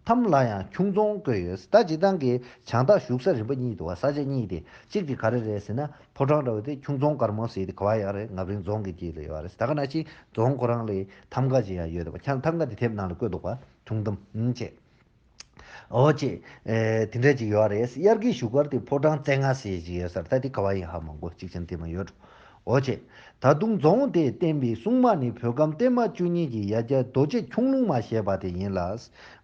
ཐམ་ལ་ཡང་ཁྱུང་རྫོང་བཀོད་ཡོད། ད་སྤྱིར་བཏང་གི་བྱང་བདག་བཞུགས་ས་རིམ་པ་གཉིས་འདུག་བ། ས་ཆ་གཉིས་དེ་གཅིག་དེ་ག་རེ་རེད་ཟེར་ན་ཕོ་བྲང་འདྲ་བོ་དེ་ཁྱུང་རྫོང་དཀར་མོ་ཟེར་དེ་ག་བ་ཡོད་རེད། ངམ་རིང་རྫོང་གི་དཀྱིལ་ལ་ཡོད་རེད། ད་ག་ནང་བཞིན་རྫོང་ཁོ་རང་ལ་ཐམ་ག་ཅིག་ཡང་ཡོད་འདུག་བ། ཁྱང་ཐམ་ག་དེ་དེབ་ནང་ལ་བཀོད་འདུག་བ། ཁྱུང་ཐམ་ཨུམ་བྱས། འོ་བྱས། ཨེ་དེ་འདྲ་ཅིག་ཡོད་རེད། དབྱར་གྱི་བཞུགས་སྒར་དེ་ཕོ་བྲང་རྩེ་ལྔ་ཟེར་ཅིག་ཡོད་ས་རེད། ད་དེ་ག་བ་ཡིན་ཧ་མ་གོ་གཅིག་བྱས་ན་དེ་མ་ཡོད་འགྲོ། འོ་བྱས། ད་དུང་རྫོང་དེས་བསྟེན་པའི་སྲུང་མ་ནི་བོད་ཁམས་བརྟན་མ་བཅུ་གཉིས་ཀྱི་ཡ་གྱལ་རྡོ་རྗེ་ཁྱུང་ལུང་མ་ཞེས་པ་དེ་ཡིན་ལ།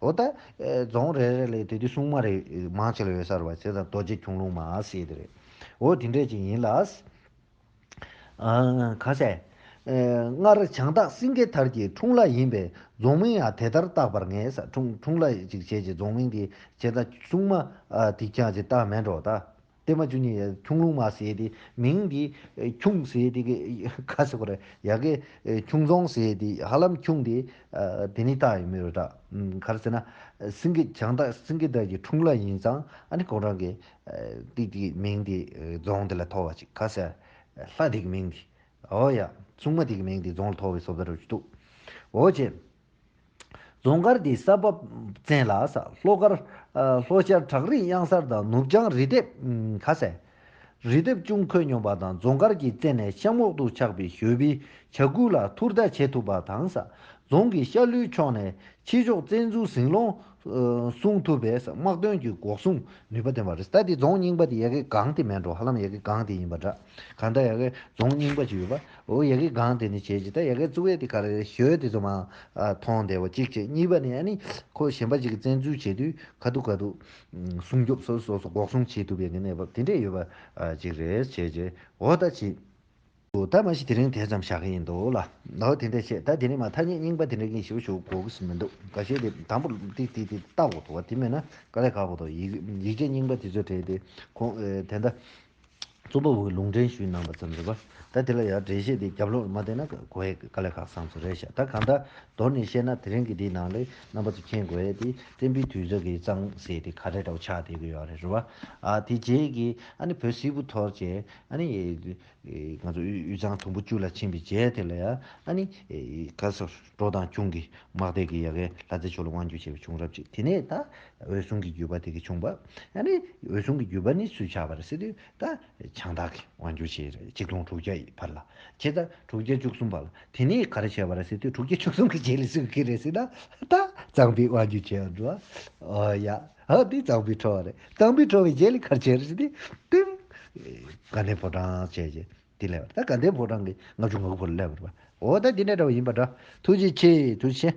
འོ་ད། ཨེ་རྫོང་རེ་རེ་ལ་དེ་དུས་སྲུང་མ་རེ་མང་ཆེ་ལ་ཡོད་ས་རེད་བ། བྱས་ཙང་རྡོ་རྗེ་ཁྱུང་ལུང་མ་ཟེར་དེ་རེད། འོ་དེ་འདྲས་ཅིག་ཡིན་ལ། ཨ་ག་ཟེ། ཨེ་སྔར་བྱང་བདག་སེང་གེ་དར་གྱི་འཁྲུངས་ལྷ་ཡིན་པས་རྫོང་མིང་ཡང་དེ་ལྟར་བཏགས་པར་ངེས་ས། འཁྲུངས་འཁྲུངས་ལྷ་ཅིག་བྱས་ཀྱི་རྫོང་མིང་དེ་བྱས་ཙང་སྲུང་མ་ཨ་དེ་ཅང་ཅིག་བཏགས་མེད་འགྲོ་ད། བརྟན་མ་བཅུ་གཉིས་ཁྱུང་ལུང་མ་ཟེར་དེ་མིང་དེ་ཁྱུང་ཟེར་དེ་ག་ཟེར་གོ་རེད། ཡ་གི་ཁྱུང་རྫོང་ཟེར་དེ་ཧ་ལམ་ཁྱུང་དེ་དེ་ནི་བཏགས་ཡོད་མེད་རེད་ད། ག་རེ་ཟེར་ན་སེང་གེ་བྱང་བདག་སེང་གེ་དར་གྱི་འཁྲུངས་ལྷ་ཡིན་ཙང་ཨ་ནི་ཁོང་རང་གི་དེ་དེ་མིང་དེ་རྫོང་དེ་ལ་ཐོགས་པ་ཅིག་ག་ཟེར། ལྷ་དེ་གི་མིང་དེ། འོ་ཡ། སྲུང་མ་དེ་གི་མིང་དེ་རྫོང་ལ་ཐོགས་པའི་བཟོ་ལྟ་རུ་ཅིག་འདུག་འོ་བྱས། རྫོང་མཁར་དེའི་ས་བབ་བཙན་ལ་ས་ལྷོ་མཁར། ལྷོ་ཤར་བྲག་རི་གཡང་གཟར་དང་ནུབ་བྱང་རི་ལྡེབས་ཁ་ཟེ། རི་ལྡེབས་ཅུང་ཁོད་སྙོམས་པ་དང་རྫོང་མཁར་གྱི་རྩེ་ནས་གཤམ་འོག་ཏུ་ཆགས་པའི་ཞོལ་པའི་བྱ་ཁུལ་ལ་ཐུར་ལྟ་བྱེད་ཐུབ་པ་དང་ས། རྫོང་གི་ཤར་ལྷོའི་ཕྱོགས་ནས་ཕྱི་ཕྱོགས་བཙན་འཛུལ་ཟིང་སློང་ ཨ་སྲུང་ཐུབ་པའི་དམག་དོན་གྱི་འགོག་སྲུང་ནུས་པ་ལྡན་པ་རེད། ད་དེ་རྫོང་རྙིང་པ་དེ་ཡ་གི་སྒང་དེ་མེད་འགྲོ། ཧ་ལམ་ཡ་གི་སྒང་དེ་ཡིན་པ་འདྲ། གང་ལྟར་ཡ་གི་རྫོང་རྙིང་པ་ཅིག་ཡོད་པ། འོ་ཡ་གི་སྒང་དེ་ནས་བྱས་ཅིག་ད་ཡ་གི་བཙུགས་ཡས་དེ་ག་རེ་རེད། ཞོལ་དེ་ཚོ་མར་ཨ་མཐོང་བསྡད་པ་གཅིག་བྱས། གཉིས་པ་ནས་ཨ་ནི་ཁོ་གཞན་པ་ཅིག་གིས་བཙན་འཛུལ་བྱེད་དུས་ཁ་ཐུག་ཁ་ཐུག་སྲུང་སྐྱོབ་སོ་སོ་སོ་སོ་འགོག་སྲུང་བྱེད་ཐུབ་པའི་གི་གནས་བབ་དེ་འདྲས་ཡོད་པ་ཨ་ཅིག་རེད་བྱས་བྱས། འོ་ད་ཅིག་འདུག་ད་མ་གཞི་དེ་རིང་དེ་ཙམ་བཞག་གི་ཡིན་འདུག་ལ། འོ་དེ་འདྲ་བྱས། ད་དེ་རིང་མ་ཐ་སྙད་རྙིང་པ་དེ་འདྲ་གི་ཞེ་པོ་ཞིག་གོ་གི་མི་འདུག་ཁ་ཤས་དེ་དང་པོ་ཏིག་ཏིག་ཏིག་ལྟ་དགོས་འདུག་བ། དེ་མེད་ན་དཀའ་ལས་ཁག་པོ་འདུག་ཡིག་ཡིག་ཆ་རྙིང་པ་དེ་ཚོ་བྲིས་ཏེ་ཁོང་ཨེ་དེ་འདྲ་རྩོམ་པ་པོ་གིས་ལུང་འདྲེན་ཞུས་གནང་པ་ཙམ་རེད་པ། ད་དེ་ལ་ཡང་འགྲེལ་བཤད་དེ་རྒྱབ་ལོགས་མ་བལྟས་ན་གོ་ཡས་དཀའ་ལས་ཁག་ཙམ་ཞིག་རེད་ཤག་ད་གང་ལྟར་མདོར་ནས་བཤད་ན་དེ་རིང་གི་འདིའི་ནང་ལ་རྣམ་པ་ཚོ་མཁྱེན་དགོས་ཡས་དེ་བཙན་པོའི་དུས་ཚོད་ཀྱི་གཙང་སེལ་དེ་ག་འདྲ་འདྲ་བོ་ཆགས་བསྡད་ཀྱི་ཡོད་རེད། རེད་པ། ཨ་དེ་རྗེས་ཀྱི་ཨ་ནི་བོད་སིལ་བུ་འཐོར་བྱས། ཨ་ནི་ཨེ་ང་ཚོ་དབུས་དབུས་གཙང་དུམ་བུ་བཅུ་ལ་ཕྱིན་པའི་རྗེས་དེ་ལ་ཡང་ཨ་ནི་ཨེ་ག་སོ་འབྲོག་དང་ཁྱུང་གི་དམག་སྡེ་གིས་ཡ་གི་ལྷ་རྩེ་ཕྱོགས་ལ་དབང་བསྒྱུར་བྱས་པའི་བྱུང་རབས་ཅིག་དེ་ནས་ད་འོད་སྲུང་གི་བརྒྱུད་པ་དེ་གི་བྱུང་བ། ཨ་ནི་འོད་སྲུང་གི་བརྒྱུད་པ་ནི་སུས་ཆགས་པ་རེད་ཟེར་དུས་ད་བྱང་སྟག་གིས་དབང་བསྒྱུར་བྱས་རེད། ཆིག་སྟོང་དྲུག་བརྒྱ་ཡི་བར་ལ། བྱས་ཙང་དྲུག་བརྒྱ་བཅུ་གསུམ་པ་ལ། དེ་ནས་ག་རེ་བྱས་པ་རེད་ཟེར་དུས་དྲུག་བརྒྱ་བཅུ་གསུམ་གི་རྗེས་ལ་སུས་བསྒྱུར་རེད་ཟེར་ན་ད་གཙང་པས་དབང་བསྒྱུར་བྱས་པ་འགྲོ། ཨོ་ཡ། ཨ་འདི་གཙང་པོའི་ཁྲོ་བ་རེད། གཙང་པོའི་ཁྲོ་བའི་རྗེས་ལ་ག་རེ་བྱས་རེད་ཟེར་དུས་དེ་དགའ་ལྡན་ཕོ་བྲང་བྱས་རྗེས་དེ་སླེབས་པ་རེད། ད་དགའ་ལྡན་ཕོ་བྲང་གི་ལྔ་བཅུ་ང་དགུ་བར་ལ་སླེབས་པ་རེད་པ། འོ་ད་འདི་འདྲ་འདྲ་བ་ཡིན་པ་འདྲ། ཐུགས་རྗེ་ཆེ། ཐུགས་རྗེ་ཆེ།